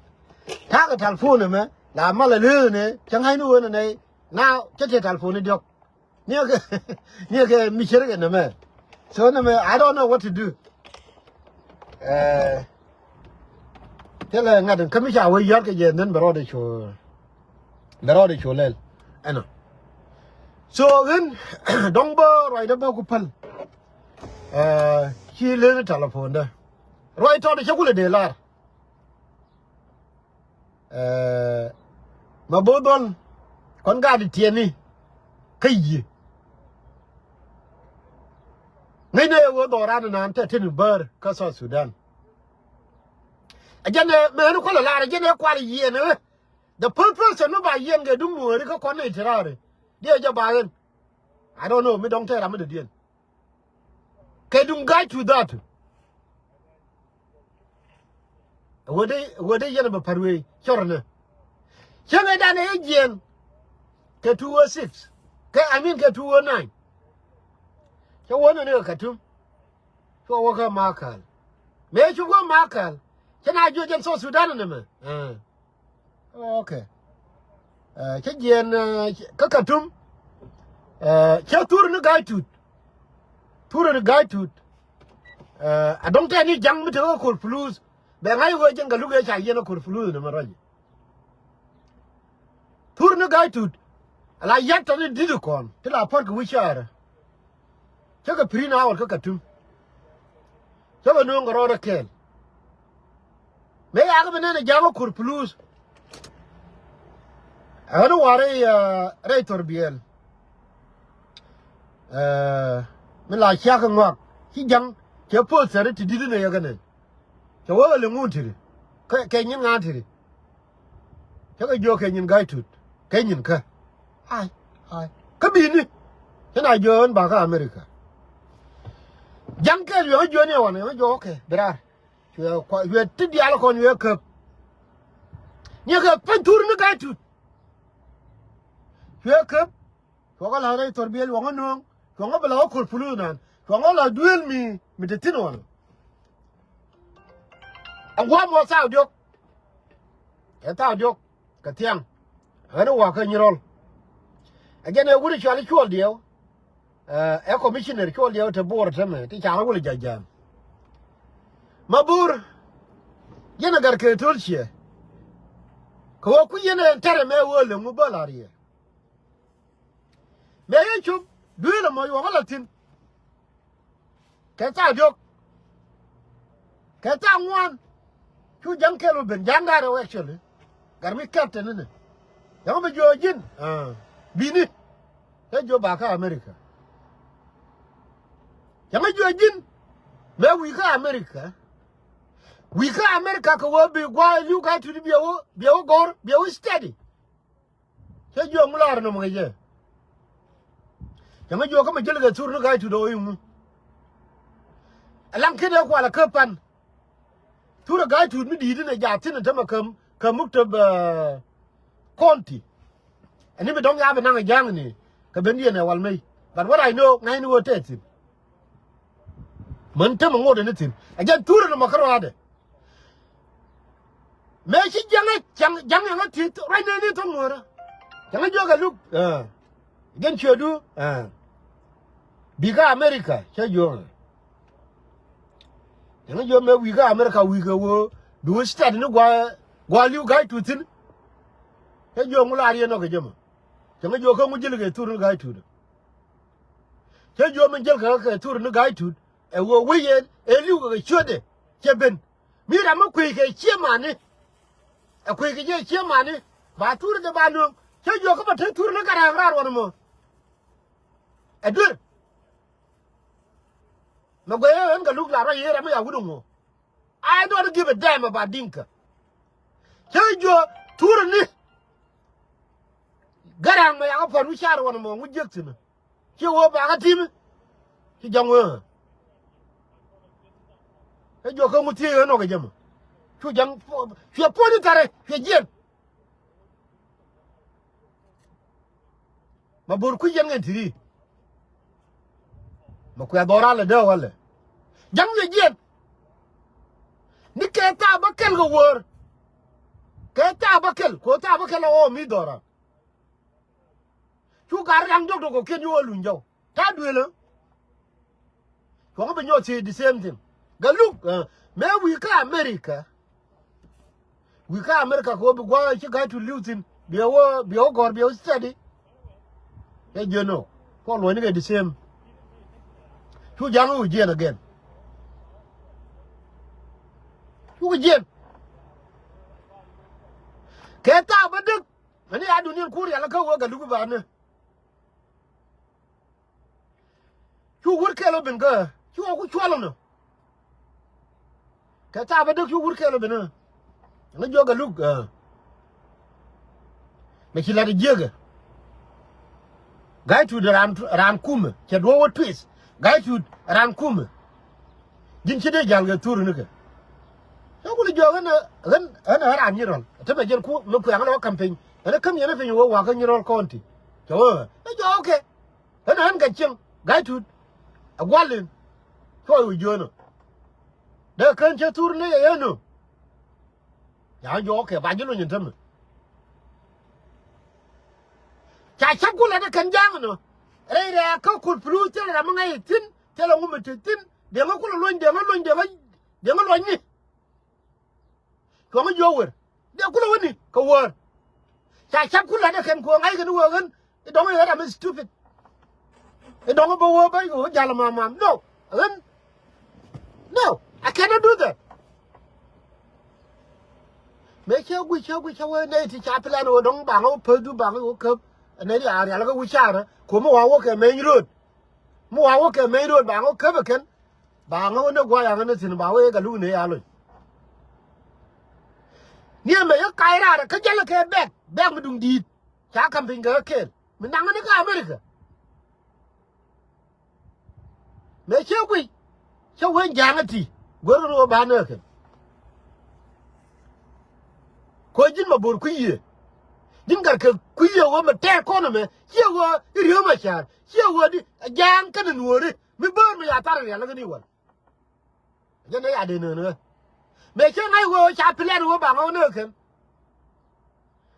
Ta̱a̱ kɛ telephone ɛmɛ la mal a leth ni. Cä ŋa̱cni ɣöö nɛ nɛ na cä te telephone ni diɔ̱k. Niɛ kɛ, niɛ kɛ mi cär kɛ nɛmɛ. So nɛmɛ, I don't know what to do. Ɛɛ, thilɛ ŋa̱t in kä mi ca wee yɔ̱a̱t kɛ jɛ, then bɛ rɔɔdɛ cu, bɛ rɔɔdɛ cu lɛl. Ɛnɔ. So ɣän dɔ̱ŋ bä ruacdä bä ku päl. Ɛɛ, ci len telephone dä. Ruac tɔt cä kulɛ dee lar. Ɛɛ, ma bo̱o̱ dhɔl kɔn gaat tiɛni kä yiëë. Ŋäcnɛ ɛ ɣöö dhɔran inan tɛ tini bäär kä South Sudan. Ɛ jɛn ɛ mɛni kuɔl ɛ lar ɛ jɛn ɛ kual yiɛn ɛ. The first person mi ba yiɛn kɛ duŋ muɔ̱ɔ̱ri kä kɔn ni itirari. Diɛ jɛ ba ɣän. I don't know mi dɔ̱ŋ tɛ ram mi dɔ̱diɛn. Kɛ duŋ ga̱a̱c tu dhaatu. Ɣöö dee, ɣöö dee yɛn a bɛ pär wee cɔr ɛnɛ. Cäŋ ɛ dan ɛ jiɛn kɛ two oh six. Kɛ, I mean, kɛ two oh nine. Cä wä nɛn i̱ kɛ Katum. Cua wä kä Makal. Mëë cu wä Makal. Cä na jiök jɛn South Sudan ɛnɛ mɛ. Ɛɛ. Okay. Ɛɛ, cä jiɛn, ɛɛ, kä Katum. Ɛɛ, cä thur ni Ga̱a̱c Tut. Thur ni Ga̱a̱c Tut. Ɛɛ, a dɔ̱ŋ tɛn ni ja̱ŋ mi te kä Kor Puluth. Bɛ ŋa̱c ɣöö jɛn Galuk ëë ca yiɛn ɛ Kor Puluth ni mɛ ruac. Thur ni Ga̱a̱c Tut. A la ya̱t tɔ̱ ni di̱t kɔn ti la puɔ̱t kɛ wi̱c cäärä. Cä kɛ pi̱ri̱n a ɣɔl kä Katum. Cä kɛ nööŋ kɛ rɔɔdɛ kɛɛl. Mëë yakä bi nɛn ɛ ja̱a̱ŋ ɛ Kor Puluth. Ɛ ɣän i̱ wa̱a̱ rɛy, ɛ, rɛy Thor Biɛl. Ɛ, mi la ciakä ŋɔak ci ja̱ŋ cɛ poth thɛri ti di̱t inɛ yɛ kɛnɛ. Cɛ wä kɛ liŋ ŋun tiri kɛ, kɛ nyin ŋaan tiri. Cä kɛ jiök kɛ nyin Ga̱a̱c Tut kɛ nyin kä. Ai, ai. Kä bi̱i̱ni cä na jiök ɣän bakä America. Ja̱ŋ kɛl wiɛ kä jiök ni ɛ wanɛ ɣän jiök, okay, bi raar. Cuɛ kua, cuɛ ti diaal kɔn cuɛ käp. Ni kɛ pɛn thur ni Ga̱a̱c Tut. Cuɛ käp. Cuɛ kɛ la rɛy Thor Biɛl cuɛ ŋä nööŋ. Cuɛ ŋä bi la wä Kor Puluth nan. Cuɛ ŋä la duëël mi, mi te thi̱n ɣɔn. Ɛn gua̱a̱m wä thaak diɔ̱k. Ɛ thaak diɔ̱k kɛ thiaŋ. Ɣän i̱ wa̱a̱ kä Nyirɔl. Ɛ jɛn ɛ wut i̱ cual i̱ Cuɔl Diɛw. Ɛɛ, ɛ commissioner Cuɔl Diɛw te Bor täämɛ ti ca rɔ wul ja̱ja̱a̱m. Ma Bor, yɛn ɛ Gat Kek To̱l ciɛ. Kɛ ɣöö kui̱ yɛn ɛ tɛrɛ mɛ ɣöö lɛ ŋu bä la̱r yɛ. Mëë yɛ cop duëël ɛmɔ yuɔk ɛ la thi̱n. Kɛ thaak diɔ̱k. Kɛ thaak ŋuan. Cu ja̱ŋ kɛl wä ben, ja̱ŋ da̱rɛ wä actually. Gat mi captain inɛ. Ja̱ŋ bi jiök ji̱n. Aa. Bi̱ni. Cä jiök bakä America. Ja̱ŋ jiök ji̱n. Mëë wi̱i̱ kä America. Wi̱i̱ kä America kɛ wä bi gua̱a̱ li̱w Ga̱a̱c Tut biɛ wä, biɛ wä gɔ̱r, biɛ wä steady. Cä jiök ŋu la̱r nɔmɔ kɛ jɛ. Cä ŋä jiök kä mi jäl kɛ thur ni Ga̱a̱c Tut ɛ ɣöö i̱ ŋu. Ɛlaŋ ki̱n ɛ kual ɛ käp pan. Thur ɛ Ga̱a̱c Tut mi di̱i̱t inɛ jaat thi̱n ɛ tämɛ kä, kä muktab, ɛɛ, county. Ɛn ni mi dɔ̱ŋ ya bi naŋ ɛ ja̱a̱ŋ ni kɛ ben diɛn ɛ wal mey. But what I know, ŋa̱cni ɣöö tɛth thi̱n. Män tämɛ ŋot ɛn ni thi̱n. Ɛ jɛn thur ɛn ɛmɔ kä ruaadɛ. Mëë ci ja̱ŋ ɛ, ja̱ŋ, ja̱ŋ ɛn ɣä thiec ruac nɛɛni thok ŋuɔ̱rä. Ja̱ŋ ɛ jiök ɛ luk. Ɛ. Jɛn ciötdu. Ɛ. Bikä America, cä jiök. Cäŋ jiök mëë wi̱i̱ kä America wi̱i̱ kɛ ɣöö bi wä study ni gua̱a̱, gua̱a̱ li̱w ga̱a̱c tuut thi̱n. Cä jiök ŋu la riet nɔ kɛ jɛ mɔ. Cäŋ jiök kä ŋu ji̱l kɛ thur ni ga̱a̱c tuut. Cä jiök min ji̱l kɛ kɛ thur ni ga̱a̱c tuut. Ɛ ɣöö wec yɛn ɛ li̱w kɛ kɛ ciötdɛ cɛ ben. Mi ram mi kui̱ kɛ cië mani. Ɛ kui̱ kɛ jɛ cië mani. Ba thur dee ba nööŋ. Cä jiök kä ba te thur ni kɛ rɛɛk raar wan mɔ. Ɛ duer. Mɛ guɛy ɣän kɛ luk la ruac yee ram mi ya wut ŋu. I don't give a damn about Dinka. Cä jiök thurä ni. Garaŋ mɛ yakä pɔt wi̱c car wanɛ mɔ ŋu jiäk thi̱n. Ci ɣöö bakä ti̱mi. Ci ja̱ŋ wee. Cä jiök kä ŋu thiec ɣän ɔ kɛ jɛ mɔ. Cu ja̱ŋ cuɛ puɔ̱ny i̱ thärɛ cuɛ jiɛn. Ma bo̱r kui̱c yɛn ŋɛn ti̱ri. Ma kuɛ dhɔra lɛ dee walɛ. Ja̱ŋ yɛ jiɛn. Ni kɛ thaap bä kɛl kɛ wöör. Kɛ thaap bä kɛl kɛ thaap bä kɛl ɛ ɣɔɔ mi dhɔra. Cu gar da̱ŋ diɔ̱k diɔ̱k kɛ kiɛn yio̱w ɛ luny jɔw. Ta̱a̱ duëlä. Cuɔ̱ŋ bi nyɔk thiec the same thing. Galuk, eh, mëë wi̱i̱ kä America. Wi̱i̱ kä America kɛ ɣöö bi gua̱a̱ ci ga̱a̱c tuut li̱w thi̱n. Biɛ wä, biɛ wä gɔ̱r, biɛ wä study. Ɛ jiön ɔ. Kɔ luɔ̱nyni kɛ the same. Cu ja̱ŋ wä jiɛn again. Cukɛ jiɛn. Kɛ thaap bä dek. Ani a duniɛn kur yal kä wä Galuk i̱ banɛ. Cu wur kɛl ɔ ben kä cu ɔ ku cuɔl ɔnɔ. Kɛ thaap bä dek cu wur kɛl ɔ ben kä. Ŋä jiök Galuk, eh. Mɛ ci lat jiäkɛ. Ga̱a̱c tuut raan, raan kumɛ cɛ duɔ̱ɔ̱p wä twist. Ga̱a̱c tuut raan kumɛ. Ji̱n ci dee ja̱l kɛ thur nikɛ. Cä kulɛ jiök ɣän ɣän ɣän ɣän raan Nyirɔl. Te mɛ jɛn ku mi kuɛŋ lɔ campaign. Ɣän ɛ käm yɛn ɛ piny wä wakä Nyirɔl County. Cɛ wä ɛ jɔɔk kɛ. Ɣän ɣän kɛ cieŋ ga̱a̱c tuut. Ɛ gua̱l in. Cuɔy wä jiöönä. Dee kän cä thur ni yɛ yɛn nö. Ca jɔɔk kɛ ba ji̱ luny in tämɛ. Ca cäp kulɛ ni kɛn ja̱a̱ŋ nɔ. Rɛy rɛɛ kä kut pulu thilɛ ram mi ŋa̱c thi̱n thilɛ ŋu mi ti thi̱n. Deŋä kulɛ luny deŋä luny deŋä deŋä luɔ̱nyni. Cuɔ̱ŋ jiök wer dee kulɛ wäni kɛ wäär. Ca cäp kulɛ ni kɛn kuɔ ŋa̱c kɛn wee ɣän. I̱ dɔ̱ŋ i̱ ɣän ram mi stupid. I̱ dɔ̱ŋ i̱ bä wee bä i̱ wee ja̱l mam mam. No. Ɣän. No. I cannot do that. Mëë cä guic cä guic cä wee nɛy ti ca plan wee dɔ̱ŋ baŋ wä päth du baŋ wä käp. Nɛy ti a rial kä wi̱c carä. Kuɔ mi wa wä kɛ mɛny road. Mi wa wä kɛ mɛny road baŋ wä käp ɛ kɛn. Baŋ wä ni guay aŋä ni thi̱n ba wee Galuk ni ya loc. Ni ɛmɛ yä kac raar kä jälä kɛ bɛk bɛk mi duŋ di̱i̱t. Ca ka̱m piny kɛ kä kɛɛl mi naŋä ni kä America. Mëë cä guic cä wen ja̱a̱ŋä ti guer kɛ ni wä ba nääkɛ. Koc ji̱n ma bo̱r kui̱ yiëë. Ji̱n gat kɛ kui̱ yiëë wä mɛ tɛɛk kɔn ɛmɛ ciɛ wä i̱ ri̱ew ma ca̱a̱r ciɛ wä di ja̱a̱ŋ kɛnɛ nuɔ̱ɔ̱ri mi bäär mi ya thar rial kä ni wal. Jɛn ɛ ya dee nään ɣä. Mëë cä ŋa̱c wee ca plan wee ba ŋä wä nääkɛ.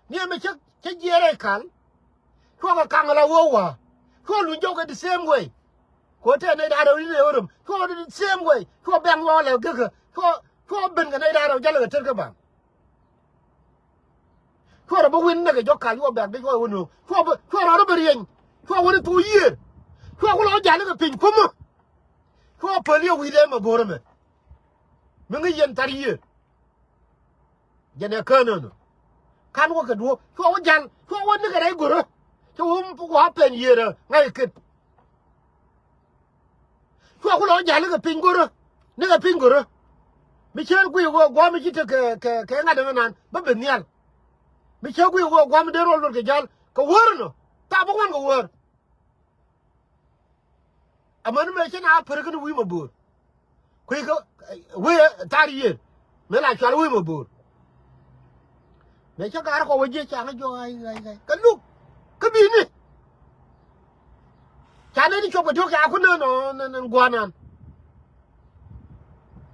Ni ɛmɛ cä cä jiɛɛr ɛ kal. Cuɔkɛ kaŋ la wee wa̱a̱. Cuɔ luny jɔk kɛ the same way. Kuɔ tɛɛ nɛy da̱a̱ rɛw i̱ nɛy ɣöö röm cuɔ the same way. Cuɔ bɛŋ wä lɛ gekä cuɔ cuɔ ben kɛ nɛy da̱a̱ rɛw jälɛ kɛ tet kä baŋ. Cuɔ rɔ bä win nɛkɛ jɔk kal cuɔ bɛ̈k dee cuɔ wä nööŋ cuɔ bä cuɔ rɔ rɔ bä rieny. Cuɔ wä ni thok yiëër. Cuɔ ku lɔ ja̱l kɛ piny kumäär. Cuɔ päl yɛ wi̱i̱ dee mɛ bo̱o̱r ɛmɛ. Mi ŋäc yɛn thar yiëër. Jɛn ɛ kään ɛnɔ. Ka̱n wä kɛ duɔ̱ɔ̱p cuɔ wä ja̱l cuɔ wä nikɛ rɛy go̱rä. Cuɔ wä wä pɛn yiëërä ŋa̱c ket. Cuɔ ku lɔ ja̱l nikɛ piny go̱rä. Nikɛ piny go̱rä. Mi cär guiy wä gua̱a̱m mi ci te kɛ kɛ kɛ ŋa̱t ɛmɛ nan bä ben nhial. Mi cär guiy wä gua̱a̱m mi dee ruɔl luɔt kɛ ja̱l kɛ wäär ɛnɔ. Thaap bä ŋuan kɛ wäär. Amäni mëë cä na pär kä ni wi̱i̱ ma bo̱o̱r. Kui̱ kä wee thar yiëër mëë la cual wi̱i̱ ma bo̱o̱r. Mëë cä gaar kɔ wä jiɛ caŋä jɔk ɣa̱c ɣa̱c ɣa̱c kä luk kä bi̱i̱ni. Ca nɛy ni cuɔp kɛ diɔ̱k ca ku nään ɔ nɛn gua̱a̱r naan.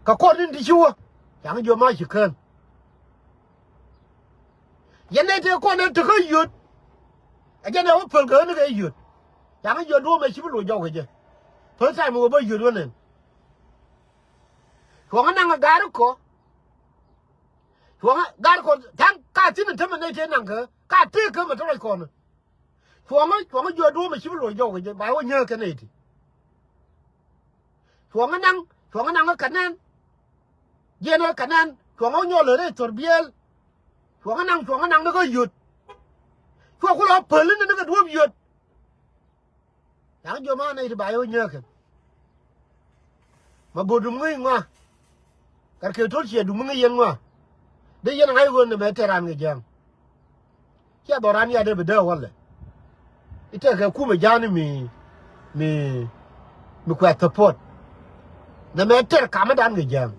Kɛ kɔr ni ti ci wä caŋä jɔk ma ci kään. Yɛn nɛy tëë kɔn ɛn tekä yöt. Ɛ jɛn ɛ wä päl kɛ ɣän ni kɛ yöt. Yaŋä yöt duɔ̱ɔ̱p ɛ ci bi loc jɔk kɛ jɛ. First time wä bä yöt wä nɛn. Cuɔ̱ŋä naŋ ɛ ga̱r kɔ. Cuɔ̱ŋä ga̱r kɔ tha̱a̱ŋ ka thi̱n ɛ tämɛ nɛy tëë naŋ kä ka tëëk kä mɛ te ruac kɔn. Cuɔ̱ŋä, cuɔ̱ŋä jiɔ duɔ̱ɔ̱mɛ ci bi luɔc jɔw kɛ jɛ ba wä nyääk kɛ nɛy ti. Cuɔ̱ŋä naŋ, cuɔ̱ŋä naŋ kä kɛ nɛn. Jiɛn ɛ kɛ nɛn cuɔ̱ŋä wä nyɔl ɛ rɛy thor biɛɛl. Cuɔ̱ŋä naŋ, cuɔ̱ŋä naŋ ni kä yöt. Cuɔ kulɔ päl ni ni kɛ duɔ̱ɔ̱p yöt. Ya̱ŋ jiɔ ma nɛy ti ba yɛ wä nyääk kɛ. Mabor dum ŋäc ŋɔa. Gat kɛ to̱l ciɛ dum ŋäc yɛn ŋɔa. Dee yɛn ŋa̱c ɣöö nɛmɛ tɛr raan kɛ jia̱a̱ŋ. Ciɛ dhɔran ya dee bi dee walɛ. I̱ tɛkɛ kumɛ ja̱a̱ni mi, mi, mi kuɛ support. Nɛmɛ tɛr kamä dan kɛ jia̱a̱ŋ.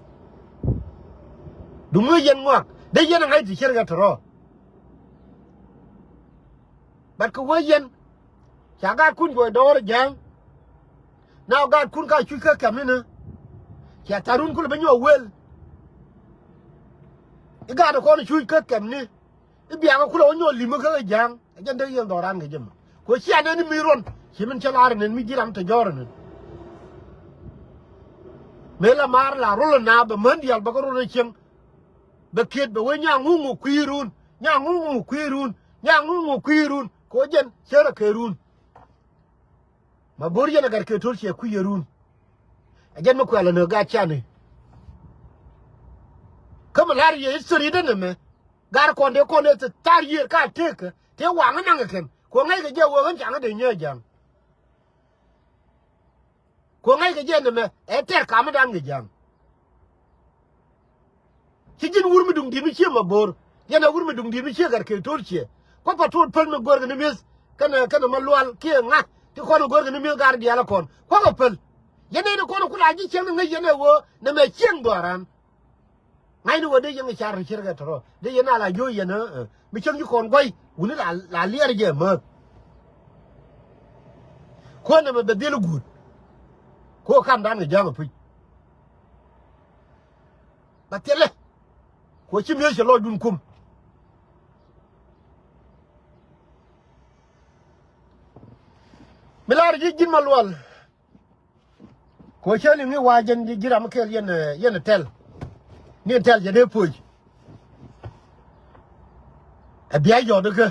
Dum ŋäc yɛn ŋɔak dee yɛn ŋa̱c ti cier kɛ tɔrɔ. But kɛ wee yɛn ca gaatkun juɔc dɔɔr jia̱a̱ŋ. Na gaatkun ka cuc kä kɛm ni ni. Cia tharun kulɛ bi nyɔk wel. I̱ gaat kɔn cuc kä kɛm ni. I̱ biakä kulɛ wä nyɔk li̱m kä kɛ jia̱a̱ŋ. Ɛ jɛn dee yɛn dhɔran kɛ jɛ mɔ. Kɛ cia nɛn i̱ mi ruɔn ci min cä lar nɛn mi ji̱ ram te jɔr nɛn. Mëë la maar la rol na bɛ män diaal bä kä rol cieŋ. Bɛ kiet bɛ wee nyaŋ ŋuŋ ŋu kui̱run. Nyaŋ ŋuŋ ŋu kui̱run. Nyaŋ ŋuŋ ŋu kui̱run. Kɛ wä jɛn cärä kɛ run. Mabor yɛn a gat kɛ to̱l ciɛ kui̱ yɛ run. A jɛn mi kuɛl a nä gat cani. Kä mi la̱r yɛ history dee nɛmɛ. Gat kɔn dee kɔn dee thar yiër ka tekä tëë waŋä naŋ kɛ kɛn. Kɛ wä ŋäc kɛ jɛ wee ɣän caŋä dee nyɛ ja̱a̱ŋ. Kɛ ŋa̱ckɛ jɛ nɛmɛ ɛ tɛr kamä dan kɛ ja̱a̱ŋ. Ci ji̱n wur mi duŋ di̱t mi cië Mabor. Yɛn ɛ wur mi duŋ di̱t mi cië gat kɛ to̱l ciɛ. Kua̱ pa to̱l päl mi go̱rkɛ ni mi̱eth. Kɛnɛ, kɛnɛ Malual kiɛ ŋa̱ ti kɔn go̱rkɛ ni mi̱eth gar diaal ɛ kɔn kua̱ kɛ päl. Yɛn ɛ ni kɔn ku la ji̱ cieŋ ni ŋäc yɛn ɛ ɣöö nɛmɛ cieŋ dhɔaran. Ŋa̱cni wä dee yɛn kɛ car ri cier kɛ tɔrɔ dee yɛn a la jiö yɛn ɛ mi cäŋ ci kɔn gua̱c wuni la, la liɛr jɛ määth. Kuäär nɛmɛ bɛ dhil i̱ guut. Kuäär kamdan kɛ ja̱a̱ŋ ɛ puc. Bɛ thilɛ. Kuäär ci mi̱eth cɛ lɔcdun kum. Mi lar ji̱ ji̱n Malual. Kɛ ɣöö cä liŋ i̱ wa jɛn ji̱ ram kɛl yɛn, eh, yɛn tɛl. Ni tɛl jɛ dee puɔ̱c. Ɛ bia yɔt ikä.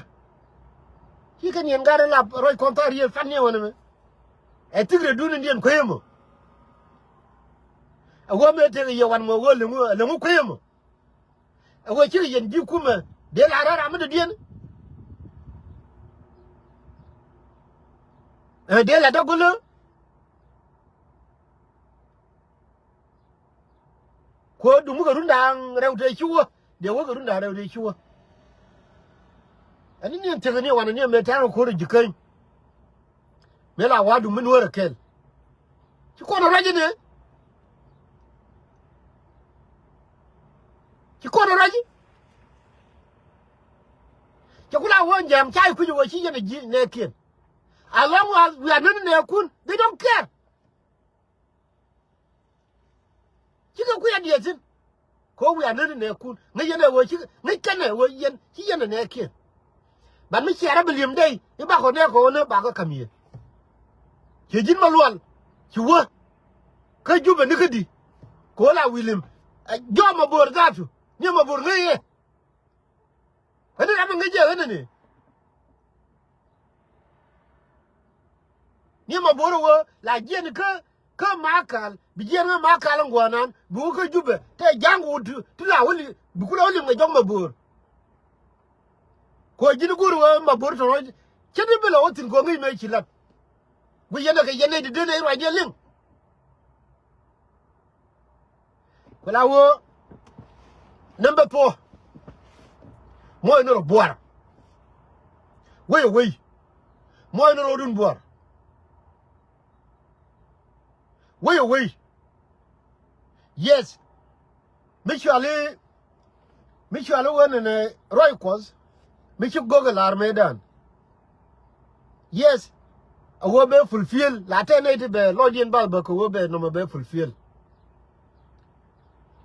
Ci kɛ niɛn gat ilap ruac kɔn thar yiëë fan niɛ wänɛ mɛ. Ɛ thik rɛ dun in diɛn kuecä mɔ. Ɛ ɣöö mëë tek yɛ wan mɔ ɣöö leŋ ɣöö leŋ ɣöö kuecä mɔ. Ɛ ɣöö cikɛ yɛn ji̱ kumɛ dee la rɛ̈ɛ̈r ram mi dɔ̱diɛn. Ɛ dee la däk gölä. Kuäär duŋ mi kɛ run da̱a̱ŋ rɛw tëë ci wä. Dee wä kɛ run da̱a̱ŋ rɛw tëë ci wä. Ɛn ni niɛn thiäk ni wanɛ ni ɛmɛ tɛ̈r kɛ ko̱r ɛ ji̱ käny. Mëë la wa̱a̱ duŋ mi nuäärä kɛl. Ci kɔn ɛ ruac inɛ. Ci kɔn ɛ ruac i̱. Cɛ ku la wä jam ca i̱ kui̱c ɛ wä ci yɛn ɛ ji̱ nɛɛkiɛn. As long as wiaa nän nɛɛkun, they don't care. Cikɛ kui̱ a diɛɛth thi̱n. Kɛ ɣöö wiaa nän nɛɛkun ŋäc yɛn ɛ ɣöö ci ŋäc kɛn ɛ ɣöö yɛn ci yɛn ɛ nɛɛkiɛn. Ban mi ciɛɛr a bi li̱em dee i̱ bakɔ nɛɛkɔ ɣöö nɛ bakɔ ka̱m yɛ. Ciɛ ji̱n Malual ci wä. Kä Jubɛ ni kädi kɛ ɣöö la wi̱i̱ li̱em. Ɛ jɔɔk Mabor dhatu ni Mabor ŋäc yɛ. Ɣän ram mi ŋäc jɛ ɣän ni. Ni Mabor ɣöö la jiɛn kä, kä Makal, bi jiɛn kä Makal in gua̱a̱r nan, bi wä kä Jubɛ, tɛ ja̱ŋ wä ti, ti la wä li, bi kulɛ wä liŋ kɛ jɔk Mabor. Kɛ ɣöö ji̱n go̱o̱r ɣöö Mabor tɔ̱ rɔ̱c, cä ti bi lɛ wä thi̱n kɛ ɣöö ŋäc mëë ci lat. Guic yɛn ɛ kɛ yɛn nɛy ti dee nɛy ruacdiɛn liŋ. Ku la wee number four. Muɔc ni rɔ buɔr. Wec ɛ wec. Muɔc ni rɔ dun buɔr. Wec ɛ wec. Yes. Mi cuali, mi cuali wen ni rɔy Kuɔth. Mi ci gök ɛ lar mëëdan. Yes. A ɣöö bɛ fulfill la tɛn nɛy ti bɛ lɔcdiɛn bath bä kɛ ɣöö bɛ nɔmɔ bɛ fulfill.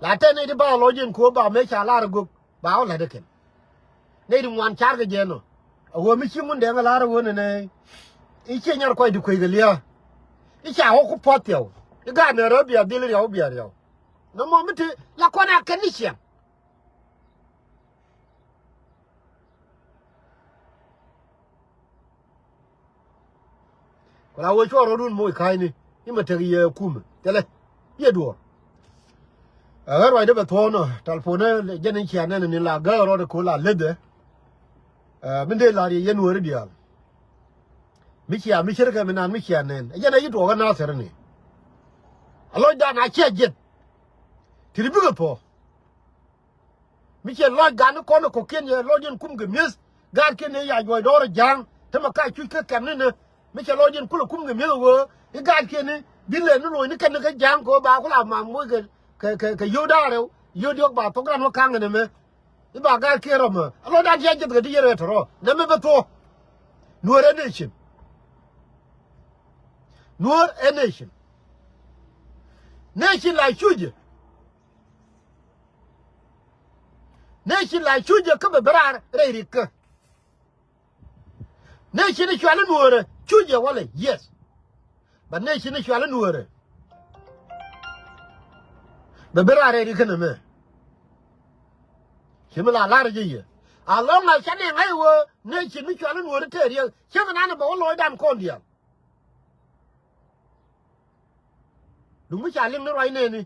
La tɛn nɛy ti bath lɔcdiɛn kɛ ɣöö ba mëë ca lar a gök ba wä la̱t ɛ kɛn. Nɛy ti ŋuan car kɛ jɛ nɔ a ɣöö mi ci ŋun dɛŋ a lar a ɣöö nɛnɛ. I̱ ciɛ nyar kuac ti kuec kɛ lia̱a̱. I̱ ca wä ku puɔth thiaw i̱ gaat nɛ rä bia dhil riaw bia riaw. Nɔmɔ mi te la kɔn a kɛn ni ciɛŋ. Ku la wee cuɔ rɔɔdun moc ka̱a̱cni imɛ tek yɛ kumɛ thilɛ yɛ duɔ̱ɔ̱r. Ɛ ɣän ruacdä bɛ thuɔ̱ɔ̱n ɔ talpon ɛ jɛn in cia nɛn ni la gäär rɔɔdɛ ko̱ la lethɛ. Ɛ min dee la̱r yɛ yɛn wääri diaal. Mi cia mi ce̱tkɛ mi naan mi cia nɛn ɛ jɛn ɛ yi tuɔɔk ɛ nathɛr ni. A lɔcdan a cia jiɛth. Ti ri bikɛ thuɔ̱ɔ̱. Mi cɛ lɔc gan ni kɔn ni kɔkiɛn yɛ lɔc yɛn kum kɛ mi̱eth. Gaatkiɛn ni ya juɔc dɔɔr ja̱a̱ŋ te mɛ ka cuc kä kɛm ni ni. Mi cɛ lɔc yɛn kulɛ kum kɛ mi̱eth ɣöö i̱ gaatkiɛn ni bi lɛ ni loc ni kɛn ni kä ja̱a̱ŋ kɛ ɣöö ba kula mam moc kɛ kɛ kɛ yio̱w da̱a̱ rɛw yio̱w diɔ̱k ba thok ran wä ka̱ŋ ni mɛ. I̱ ba gaatkiɛn rɔm ɛ a lɔcdan tiac jeth kɛ ti yɛn rɛ tɔ̱rɔ nɛ mɛ bɛ thuɔ̱ɔ̱. Nuɔ̱ɔ̱r ɛ nation. Nuɔ̱ɔ̱r ɛ nation. Nation la cucɛ. Nation la cucɛ kä bɛ bɛ raar rɛy rikä. Nation i̱ cual i̱ nuɔ̱ɔ̱rɛ cucɛ walɛ yes. But nation i̱ cual i̱ nuɔ̱ɔ̱rɛ bɛ bɛ raar rɛy rikä nɛ mɛ. Ci mi la lar jɛ yɛ a lɔŋ a canɛ ŋa̱c wä nation mi cual i̱ nuɔ̱ɔ̱rɛ tɛɛr yɛ cäŋ nan bɛ wä lɔɔcdan kɔn diaal. Duŋ mi ca liŋ ni ruac nɛɛni.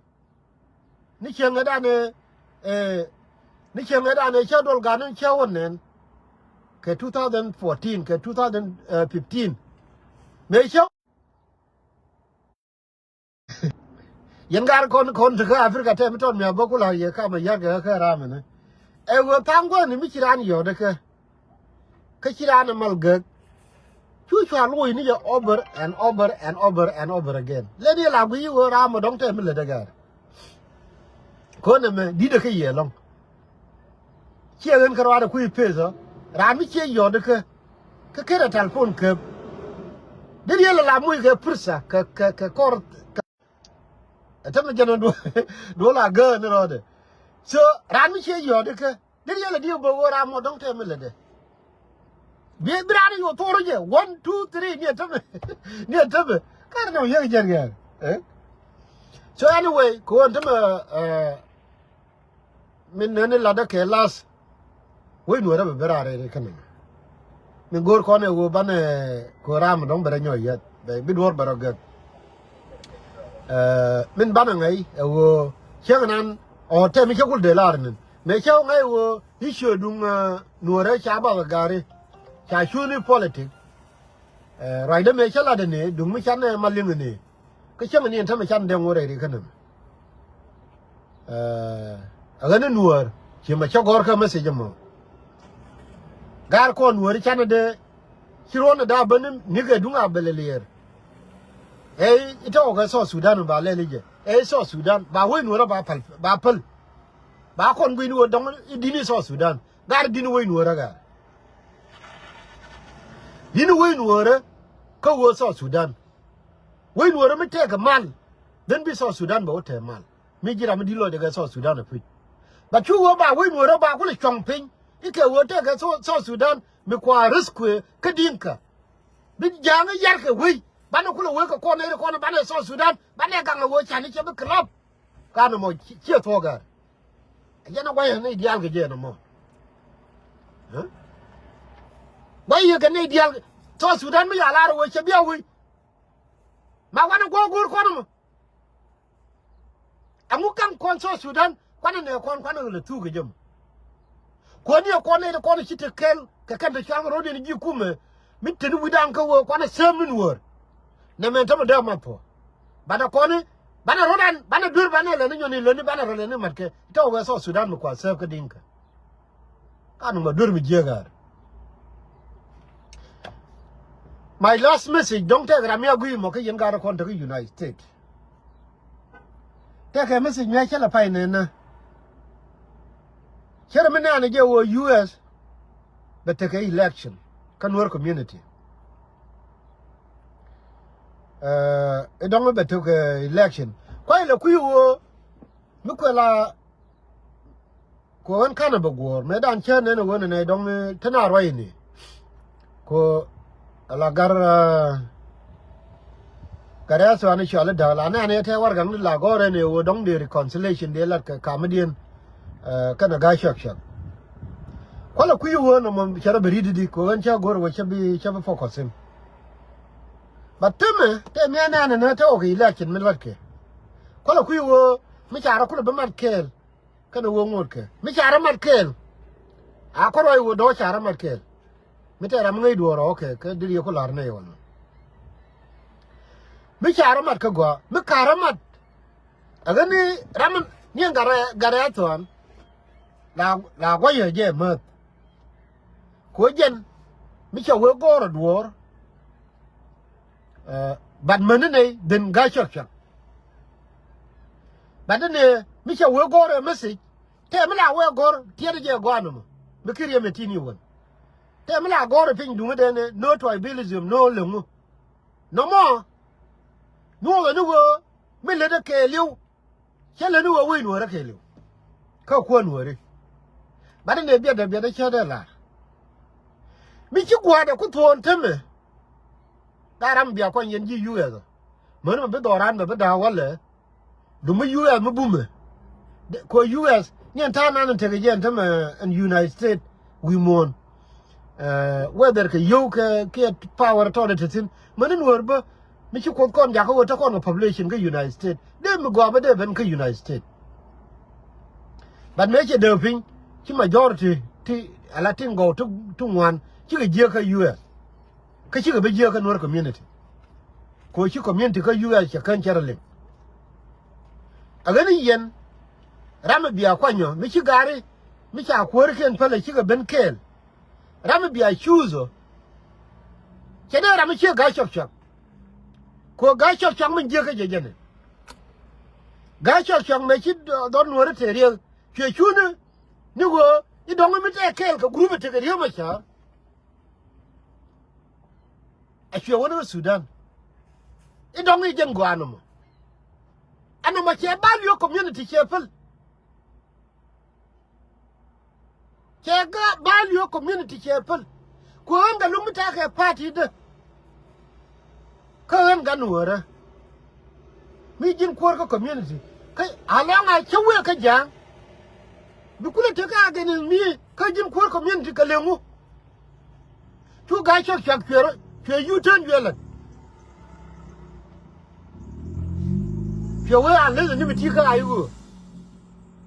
Ni cieŋ ɛ danɛ ɛ ni cieŋ ɛ danɛ cä duɔl gan ni cä wä nɛn. Kɛ two thousand fourteen kɛ two thousand fifteen. Mëë cä yɛn gar kɔn kɔn ti kä Africa tɛm tɔn mi a bä ku la yɛ kam a yar kɛ kä ram ni. Ɛ wee thaŋ guäni mi ci raan yɔ̱ɔ̱dɛ kɛ. Kä ci raan ɛ mal gek. Cu cua luɔ̱c ni jɛ over and over and over and over again. Leni la guiy i̱ ɣöö ram ɔ dɔ̱ŋ tɛm mi lätdɛ gɛr. Ko̱n ɛmɛ di̱tdɛ kä yɛ lɔ̱ŋ. Ciɛ ɣän kä ruaadɛ kui̱ peth ɔ ram mi ciɛ yɔ̱ɔ̱dɛ kä kä ket ɛ talpon käp. Dee riɛl ɛ la muc kɛ pursa kɛ kɛ kɛ kɔr. Ɛ tämɛ jɛn ɔ duɔl a gäär ni rɔɔdɛ. So raan mi ciɛ yɔ̱ɔ̱dɛ kä dee riɛl ɛ diɛ bä ɣöö ram ɔ dɔ̱ŋ tɛm mi lätdɛ. Bi bi raan yo̱o̱ thor jɛ one two three ni a tämɛ ni a tämɛ. Kar ni ɔ yek jɛn gɛr. So anyway kɛ ɣöö ɛn tämɛ. Min nɛni latdä kɛ lath. Wec nuɔ̱ɔ̱rä bɛ ben raar rɛy ri kä nɛmɛ. Min go̱o̱r kɔn ɛ ɣöö banɛ ko̱ ram dɔ̱ŋ bɛ rɛ nyɔɔc yɛth bɛ bi duɔ̱ɔ̱r bɛ rɔ gek. Min banɛ ŋäc ɛ ɣöö cäŋ nan ɔ tɛm i̱ cä kul dee lar nin mëë cä ɣä ŋäc ɛ ɣöö i̱ ciö duŋ nuɔ̱ɔ̱rä ca bath ɛ ga̱ri. Ca cuuni politik. Ruacdä mëë cä latdä ni duŋ mi canɛ ma liŋ ni. Kä cäŋ ni ɛn tämɛ can dee ŋo̱r rɛy ri kä nɛmɛ. Ɛ ɣän ni nuäär ci mɛ cä gɔ̱r kä message ɛmɔ. Gaar kɔn nuäär canɛ dee ci ruɔ̱n ɛ da̱a̱ bäni nikɛ duŋ a bɛl ɛ liɛɛr. Ɛ i̱ tɔɔkɛ South Sudan ba lɛl i̱ jɛ ɛ i̱ South Sudan ba wec nuäärä ba päl ba päl. Ba kɔn gui̱ni wä dɔŋ i̱ di̱ni South Sudan gaar di̱ni wec nuäärä gaar. Di̱ni wec nuäärä kä wä South Sudan. Wec nuɔ̱ɔ̱rä mi tɛkɛ mal. Then bi South Sudan bɛ wä tɛɛ mal mi ji̱ ram mi di̱t lɔcdɛ kɛ South Sudan ɛ puc. But cu wee ba wec nuɔ̱ɔ̱rä ba kulɛ cuɔ̱ŋ piny i̱ kɛ wee tɛkɛ South Sudan mi kua risk kuëë kä Dinka. Bi ja̱a̱ŋ i̱ yarkɛ wec banɛ kulɛ wee kɛ kɔn ɛ ri kɔn banɛ South Sudan banɛ gaŋ ɛ wee can i̱ cɛ bi club. Ka nɔmɔ ciɛ thuɔ̱k gɛr. Ɛ jɛn ɛ gua̱c ɛ nɛy diaal kɛ jɛ nɔmɔ. Gua̱c yɛ kɛ nɛy diaal kɛ South Sudan mi ca lar ɛ wee cɛ bia wec. Ma wanɛ guɔ go̱o̱r kɔn mɔ. Ɛŋu kaŋ kɔn South Sudan kuanɛ nɛ kɔn kuanɛ ɣä lɛ thuk kɛ jɛ mɔ. Kuɔni ɛ kɔn nɛy ti kɔn ci te kɛl kɛ kɛn te cual kɛ ro̱diɛn ji̱ kumɛ. Mi teni wi̱dan kä wee kuanɛ sääm min wäär. Nɛ mɛn tämɛ dee math puɔ. Banɛ kɔni banɛ ro̱dan banɛ duer banɛ lɛni nyɔni lɛni banɛ rɔ lɛni matkɛ tɛ wee South Sudan mi kua sääm kä Dinka. Ka ni ma duer mi jiääk ɣaar. My last message dɔ̱ŋ tɛk ram mi a gui̱i̱ mɔ kä yɛn gaat kɔn te kä United States. Tɛkɛ message mi a cä lɛ pay nɛn nä. Cärɛ mi nɛɛnɛ jɛ wä U S bɛ tekɛ election kä Nuer community. Ɛ dɔ̱ŋ bɛ tekɛ election kuay lɛ kui̱ wä mi kuɛ la. Ku ɣän kanɛ bɛ guɔ̱ɔ̱r mëë dan cä nɛn ɛ ɣöö nɛnɛ dɔ̱ŋ te na ruac ni. Ku ala gar Gat rɛ̈th ɣän cɔal i̱ Däk la nɛn ɛ tɛ̈ warɛgakni la gɔ̱r ɛn ɛ ɣöö dɔ̱ŋ dee reconciliation dee lat kɛ kamdiɛn, eh, kɛnɛ Gaa Cɔk Cɔk. Kualɛ kui̱ ɣöö nɔmɔ cɛ rɔ bi ri̱t i̱di kɛ ɣöö ɣän cä go̱r ɣöö cä bi, cä bi focus in. But täämɛ tɛ̈ mi ɛn ɛn ɛn ɛ tɛ̈ ɣɔk i̱ election mi latkɛ. Kualɛ kui̱ ɣöö mi ca rɔ kulɛ bi mat kɛɛl. Kɛnɛ ɣöö ŋo̱o̱tkɛ mi ca rɔ mat kɛɛl. A kɔn ruac ɣöö dɔ̱ŋ ca rɔ mat kɛɛl. Mi tɛɛr ram mi ŋäc duɔ̱ɔ̱r ɔ kɛ kɛ diri yɛ ku la̱r nɛy ɣɔn. Mi ca rɔ mat kä gɔaa mi ka rɔ mat. Ɛ ɣän ni ram ni ɛn gat rɛ̈th ɣän la, la guɔyɛ jɛ mäth. Ku jɛn mi ca wee gɔ̱r ɛ duɔ̱ɔ̱r. Eh, but mäni nɛy ben Gaa Cɔk Cɔk. But ni mi ca wee gɔ̱r ɛ message. Tɛɛ mi la wee gɔ̱r tiɛt jɛ gɔaa nɔmɔ. Mi ki riɛm ɛ tin i̱ wän. Tɛɛ mi la gɔ̱r ɛ piny duŋädɛn ɛ no tribalism no läŋu. Nɔmɔ nyuɔth ɛ ni ɣöö mi lät ɛ kɛɛliw. Cä lät ni ɣöö wec nuäärä kɛɛliw. Kä kuäär nuääri. Bat in dee biɛtdɛ biɛtdɛ cä dee la̱r. Mi ci gua̱a̱thdɛ ku thuɔ̱ɔ̱n täämɛ. Gat ram bia kuany yɛn ji̱ U S. Mäni mɛ bi dhɔran mɛ bi da̱a̱ walɛ. Dum mi U S mi bumɛ. Kɛ U S ni ɛn ta̱a̱ nan in tekɛ jɛ ɛn tämɛ ɛn United States wi̱i̱ muɔ̱ɔ̱n. Eh, whether kɛ yio̱w kɛ, kɛ power tɔɔdɛ te thi̱n. Mäni nuäär bä mi ci Kuoth kɔn jakä ɣöö te kɔn kɛ population kä United States. Dee mi gɔaa bä dee ben kä United States. But mëë cɛ dee piny ci majority ti ala tin gɔw ti, ti ŋuan cikɛ jiäk kä U S. Kä cikɛ bi jiäk kä Nuer community. Kɛ ɣöö ci community kä U S cɛ kän cɛ rɔ liŋ. A ɣän i̱ yɛn ram mi bia kuanyɔ mi ci gaari mi ca kuäärikiɛn pälɛ cikɛ ben kɛɛl. Ram mi bia cuuth ɔ. Cɛ dee ram mi ciek Gaa Cɔk Cɔk. Kɛ ɣöö Gaa Cɔk Cɔk min jiäk kä jɛ jɛn ɛ. Gaa Cɔk Cɔk mëë ci dhɔr nuääri te riek cuɛ cuuni ni ɣöö i̱ dɔ̱ŋ mi tɛɛ kɛɛl kɛ group ɛ tekɛ riek mɛ cäär. A cuɛ wä ni kä Sudan. I̱ dɔ̱ŋ i̱ jɛn gɔaa nɔmɔ. Ɛn nɔmɔ cɛ value community cɛ päl. Cɛ ga value community cɛ päl. Ku ɣän gat lum mi ta̱a̱ kɛ party dä. Kä ɣän gat nuäärä. Mi ji̱n kuäär kä community. Kä alɔŋ a cä wëë kä ja̱a̱ŋ. Bi kulɛ tek kä against mi kä ji̱n kuäär community kɛ leŋu. Cu Gaa Cɔk Cɔk cuɛ rɔ, cuɛ U-turn cuɛ lät. Cuɛ wee an leth ni mi ti kä a i̱ ɣöö.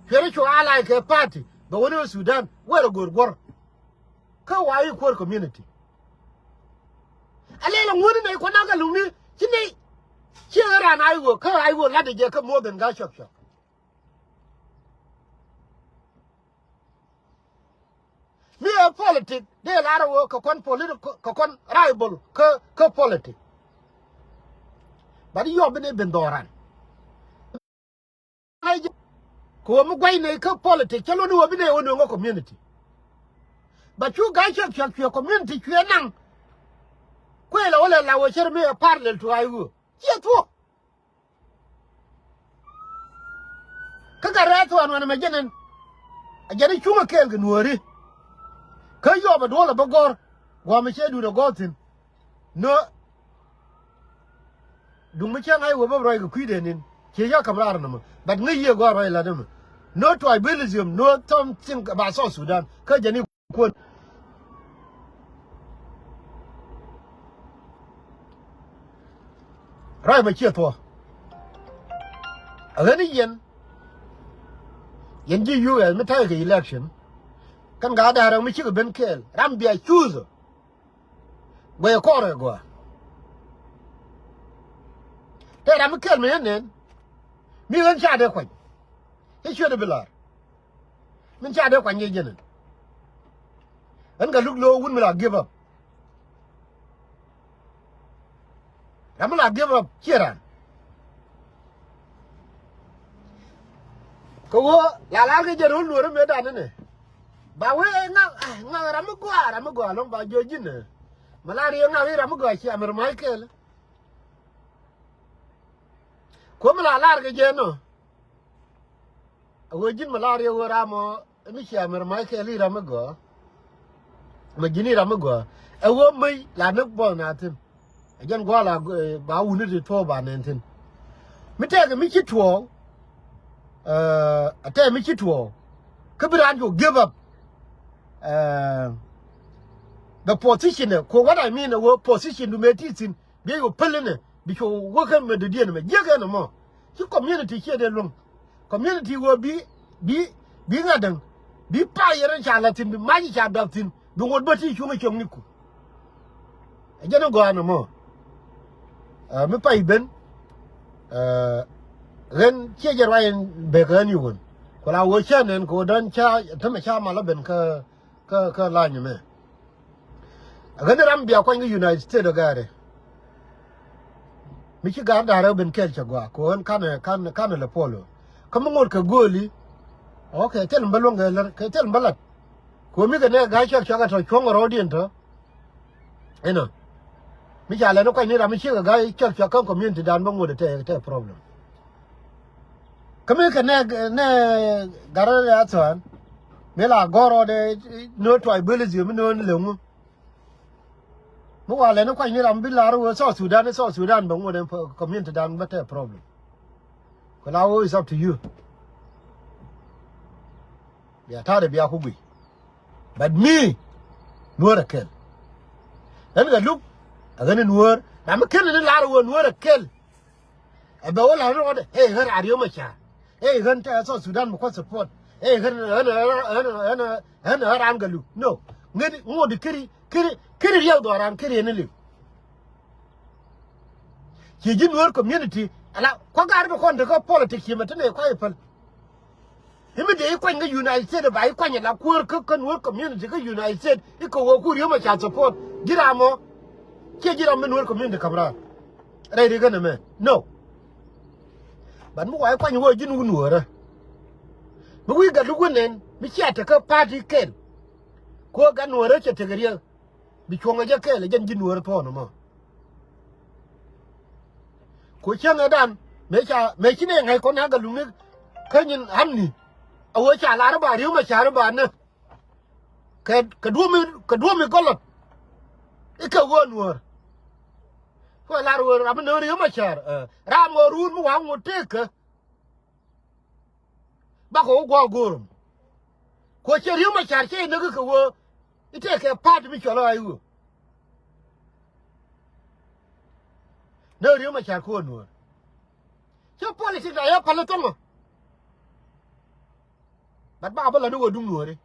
Cuɛ rɔ cu ally kɛ party bɛ wä ni ɣä Sudan wee rɔ go̱r guɔ̱r. Kä wa i̱ kuäär community. A lɛl a ŋuäni nɛy kuɔn a kɛ luŋni ci nɛy. Ci ɣä ran a i̱ ɣöö kä a i̱ ɣöö lat jɛ kä more than Gaa Cɔk Cɔk. Mi ɛ politic dee lar ɛ ɣöö kɛ kɔn political kɛ kɔn rival kä, kä politic. But yɔp bi ni ben dhɔran. Kɛ ɣöö mi gua̱c nɛy kä politic cä luɔt ni ɣöö bi nɛy ɣöö nööŋä community. But cu Gaa Cɔk Cɔk cuɛ community cuɛ naŋ. Kuëël ɛ ɣöö lɛ la ɣöö cär mi ɛ parallel to a i̱ ɣöö ciɛ thuɔ̱k. Kä gat rɛ̈th thuɔ̱ɔ̱n ɣän ɛmɛ jɛn ɛn. A jɛn i̱ cuŋä kɛɛl kɛ nuääri. Kä yɔp ɛ duɔ̱ɔ̱l ɛ bä gɔ̱r. Gua̱a̱m ɛ cɛ duut ɛ gɔ̱r thi̱n. Nö. Duŋ mi cäŋ a i̱ wee bä ruac kɛ kui̱dɛ ni̱n. Ciɛ yä ka̱m raar nɔmɔ. But ŋäc yiëë gɔaa ruac lat ɛmɛ. Nö tribalism, nö something about South Sudan. Kä jɛn i̱ kuɔn. Ruac mɛ ciɛ thuɔ̱k. A ɣän i̱ yɛn. Yɛn ji̱ U S mi ta̱yɛ kɛ election. Kɛn gaa da̱a̱r ɛŋ mi cikɛ ben kɛɛl. Ram bia cuuth. Guɛy kɔrɛ gɔaa. Tɛ ram mi kɛl mi ɣän nɛn. Mi ɣän ca dee kuany. Cä cuet bi lar. Min ca dee kuany jɛ jɛn ɛn. Ɣän kɛ luk lo̱o̱ wun mi la give up. Ram mi la give up ciɛ ran. Kɛ ɣöö la lar kɛ jɛ ro̱l nuɔ̱ɔ̱ri mëë dan inɛ. Ba wee ŋa̱k, ŋa̱k ram mi gɔaa, ram mi gɔaa lo̱ŋ ba jiɔ ji̱n ɛ. Mi la riek ŋa̱k i̱ ram mi gɔaa cia mɛr ma̱c kɛɛl. Kuɔ̱m mi la lar kɛ jɛ nɔ. A ɣöö ji̱n mi la riek ɣöö ram ɔ mi cia mɛr ma̱c kɛɛl i̱ ram mi gɔaa. Mɛ ji̱n i̱ ram mi gɔaa ɛ ɣöö mec la ni buɔth na thi̱n. Ɛ jɛn gua̱a̱la, eh, ba wuni ti tuɔɔk ba nɛn thi̱n. Mi tɛkɛ mi ci tuɔɔk, eh, a tɛkɛ mi ci tuɔɔk. Kä bi raan cu give up, eh, the position ɛ. Ku what I mean ɛ wee position du mëë ti thi̱n. Bi cu päl inɛ, bi cu wä kä mɛ dɔ̱diɛn mɛ jiäk ɛn ɛmɔ. Ci community ciɛ dee luäŋ. Community wä bi, bi, bi ŋa̱t däŋ, bi pay yɛn ca la̱t thi̱n, bi mac ca dap thi̱n, bi ŋot bä ti cuŋ i̱ cio̱ŋ ni ku. Ɛ jɛn i̱ gɔaa nɔmɔ. Ɛ, mi pay ben, ɛ, ɣän ciɛ jɛ ruac in bek ɣän i̱ wän. Ku la wä cä nɛn kɛ wä dɔ̱n ca, tämɛ ca mal ɛ ben kä, kä, kä lany mɛ. Ɣän ram bia kuany kä United States ɔ gari. Mi ci gar da̱rä ben kɛl cɛ gɔaa kɛ ɣän kanɛ, kanɛ, kanɛ lɛ polo. Kä mi ŋot kɛ go̱o̱li. Ok, thil mi bä luäŋ kɛ lär, kɛ thil mi bä lat. Kɛ ɣän mi kɛ nɛ ga̱a̱c cɔk cɔk ɛ tɔ cuɔ̱ŋ rɔɔdiɛn tɔ. Inɔ. Mi ca lɛ ni kuany ni ram mi ciek ɛ ga̱a̱c cɔk cɔk kä community dan bä ŋot ɛ tɛ, tɛ problem. Kä mi kɛ nɛ, nɛ garɛ ya thɔan. Mi la gɔrɔ de nöö tribalism, mi nöö ni leŋu. Mi wa lɛ ni kuany ni ram bi lar wee South Sudan, South Sudan bɛ ŋot ɛn community dan bä tɛ problem. Kɛ la wee is up to you. Bia ta̱a̱dɛ bia ku guic. But mi, Nuäär ɛ kɛl. Ɛn Gatluak, ɛ ɣän Nuäär. Ram mi ken ni lar wee Nuäär ɛ kɛl. Ɛ bɛ wä la̱r rɔɔdɛ, ɛ ɣän a Riek Machar. Ɛ ɣän te South Sudan mi kua̱th support. Ɛ ɣän, ɣän, ɣän, ɣän, ɣän, ɣän ran Gatluak. No. Ŋädi, ŋot di kiri, kiri, kiri riɛk dhɔran, kiri ni liw. Ci ji̱ Nuäär community, ala, kua̱ gar bi kɔn te kä politics ci mɛ te nɛ kua̱ i̱ päl. I̱ mi dee i̱ kuany kä United States, ba i̱ kuany ala kuäär kä, kä Nuäär community kä United States, i̱ kɛ wä ku Riek Machar support. Ji̱ ram mɔ, ciɛ ji̱ ram mi Nuäär community ka̱m raar. Rɛy ri känɛ mɛ. No. But mi wa i̱ kuany wä ji̱n wun wä rä. Mi wi̱i̱ Gatluak wä nɛn, mi cia te kä party kɛl. Ku gat Nuäär rä cɛ tekɛ riɛk. Bi cuɔ̱ŋ ɛ jɛ kɛɛl ɛ jɛn ji̱ Nuäär thuɔ̱ɔ̱n ɛmɔ. Ku cäŋ ɛ dan mëë ca, mëë ci nɛ ŋäc kɔn a Gatluak ni kä nyin amni. A wee ca lar ba Riek Machar ba nä. Kɛ, kɛ duɔ̱ɔ̱mi, kɛ duɔ̱ɔ̱mi gɔlɔt. I̱ kɛ ɣöö Nuäär. Kuɛ lar ɣöö ram mi nööŋ Riek Machar, ɛ, ram ɣöö ruun mi wa̱a̱ ŋot tëëkä. Bakɔ wä gua̱a̱k go̱o̱r ɛmɔ. Kuɔ ciɛ Riek Machar ciɛ näk kɛ wee. I̱ tëëkɛ party mi cɔl ɣa̱c wee. Näk Riek Machar kɛ wä Nuäär. Cä politics a yɛ päl thɔŋɔ. But ba bä la ni wä duŋ Nuääri.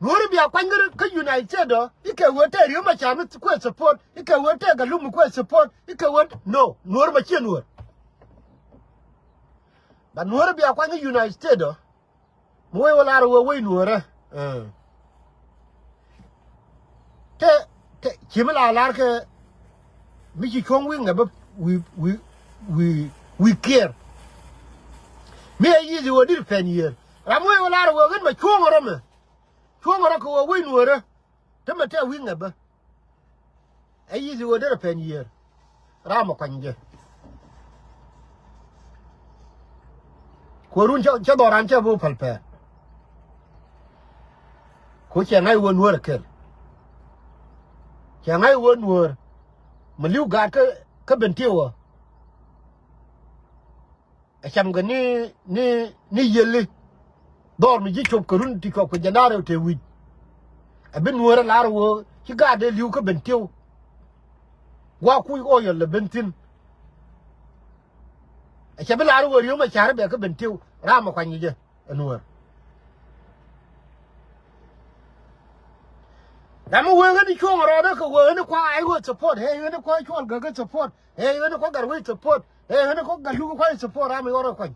Nuääri bia kuany kä, kä United States ɔ, i̱ kɛ wee te Riek Machar mi kuɛ support, i̱ kɛ wee te Gatluak mi kuɛ support, i̱ kɛ wee, no, Nuääri ma ciɛ Nuäär. But Nuääri bia kuany kä United States ɔ, mi wee wä lar wee wec Nuäärä. Ɛ. Te, te, ci mi la lar kɛ, mi ci cuɔ̱ŋ wi̱i̱ ŋɛ bä wi̱i̱, wi̱i̱, wi̱i̱, wi̱i̱ kiɛɛr. Mi ɛ yi̱th i̱ wä di̱t pɛn yiëër. Ram wee wä lar wee ɣän mɛ cuɔ̱ŋ rɔ mɛ. Cuɔ̱ŋ rɔ kɛ wä wec Nuäärä. Te mɛ tɛ wi̱i̱ ŋɛ bä. Ɛ yi̱th i̱ wä derɛ pɛn yiëër. Ram ɛ kuany jɛ. Kuäärun cä, cä dhɔran cä bi wä päl pɛn. Ku cɛ ŋa̱c wä Nuäär ɛ kɛl. Cɛ ŋa̱c wä Nuäär. Mi li̱w gaat kä, kä Bentiu ɔ. Ɛ cam kɛ ni, ni, ni yiëli. Dhɔr mi ji̱ cop kɛ run ti cuɔp kɛ jɛn da̱rɛ te wi̱c. Ɛ bi Nuäärä lar wee ci gaat dee li̱w kä Bentiu. Gua̱a̱k kuc ɣɔɔyɔl lɛ ben thi̱n. Ɛ cɛ bi lar wee Riek Machar bɛ kä Bentiu. Ram ɛ kuany jɛ ɛ Nuäär. Ram mi wee ɣän i̱ cuɔ̱ŋ rɔɔdä kɛ wee ɣän i̱ kua̱ ay wee support. Ɛ ɣän i̱ kua̱ cuɔl gäk i̱ support. Ɛ ɣän i̱ kua̱ gat wec support. Ɛ ɣän i̱ kua̱ gat luk i̱ kua̱ i̱ support ram i̱ ɣɔr ɛ kuany.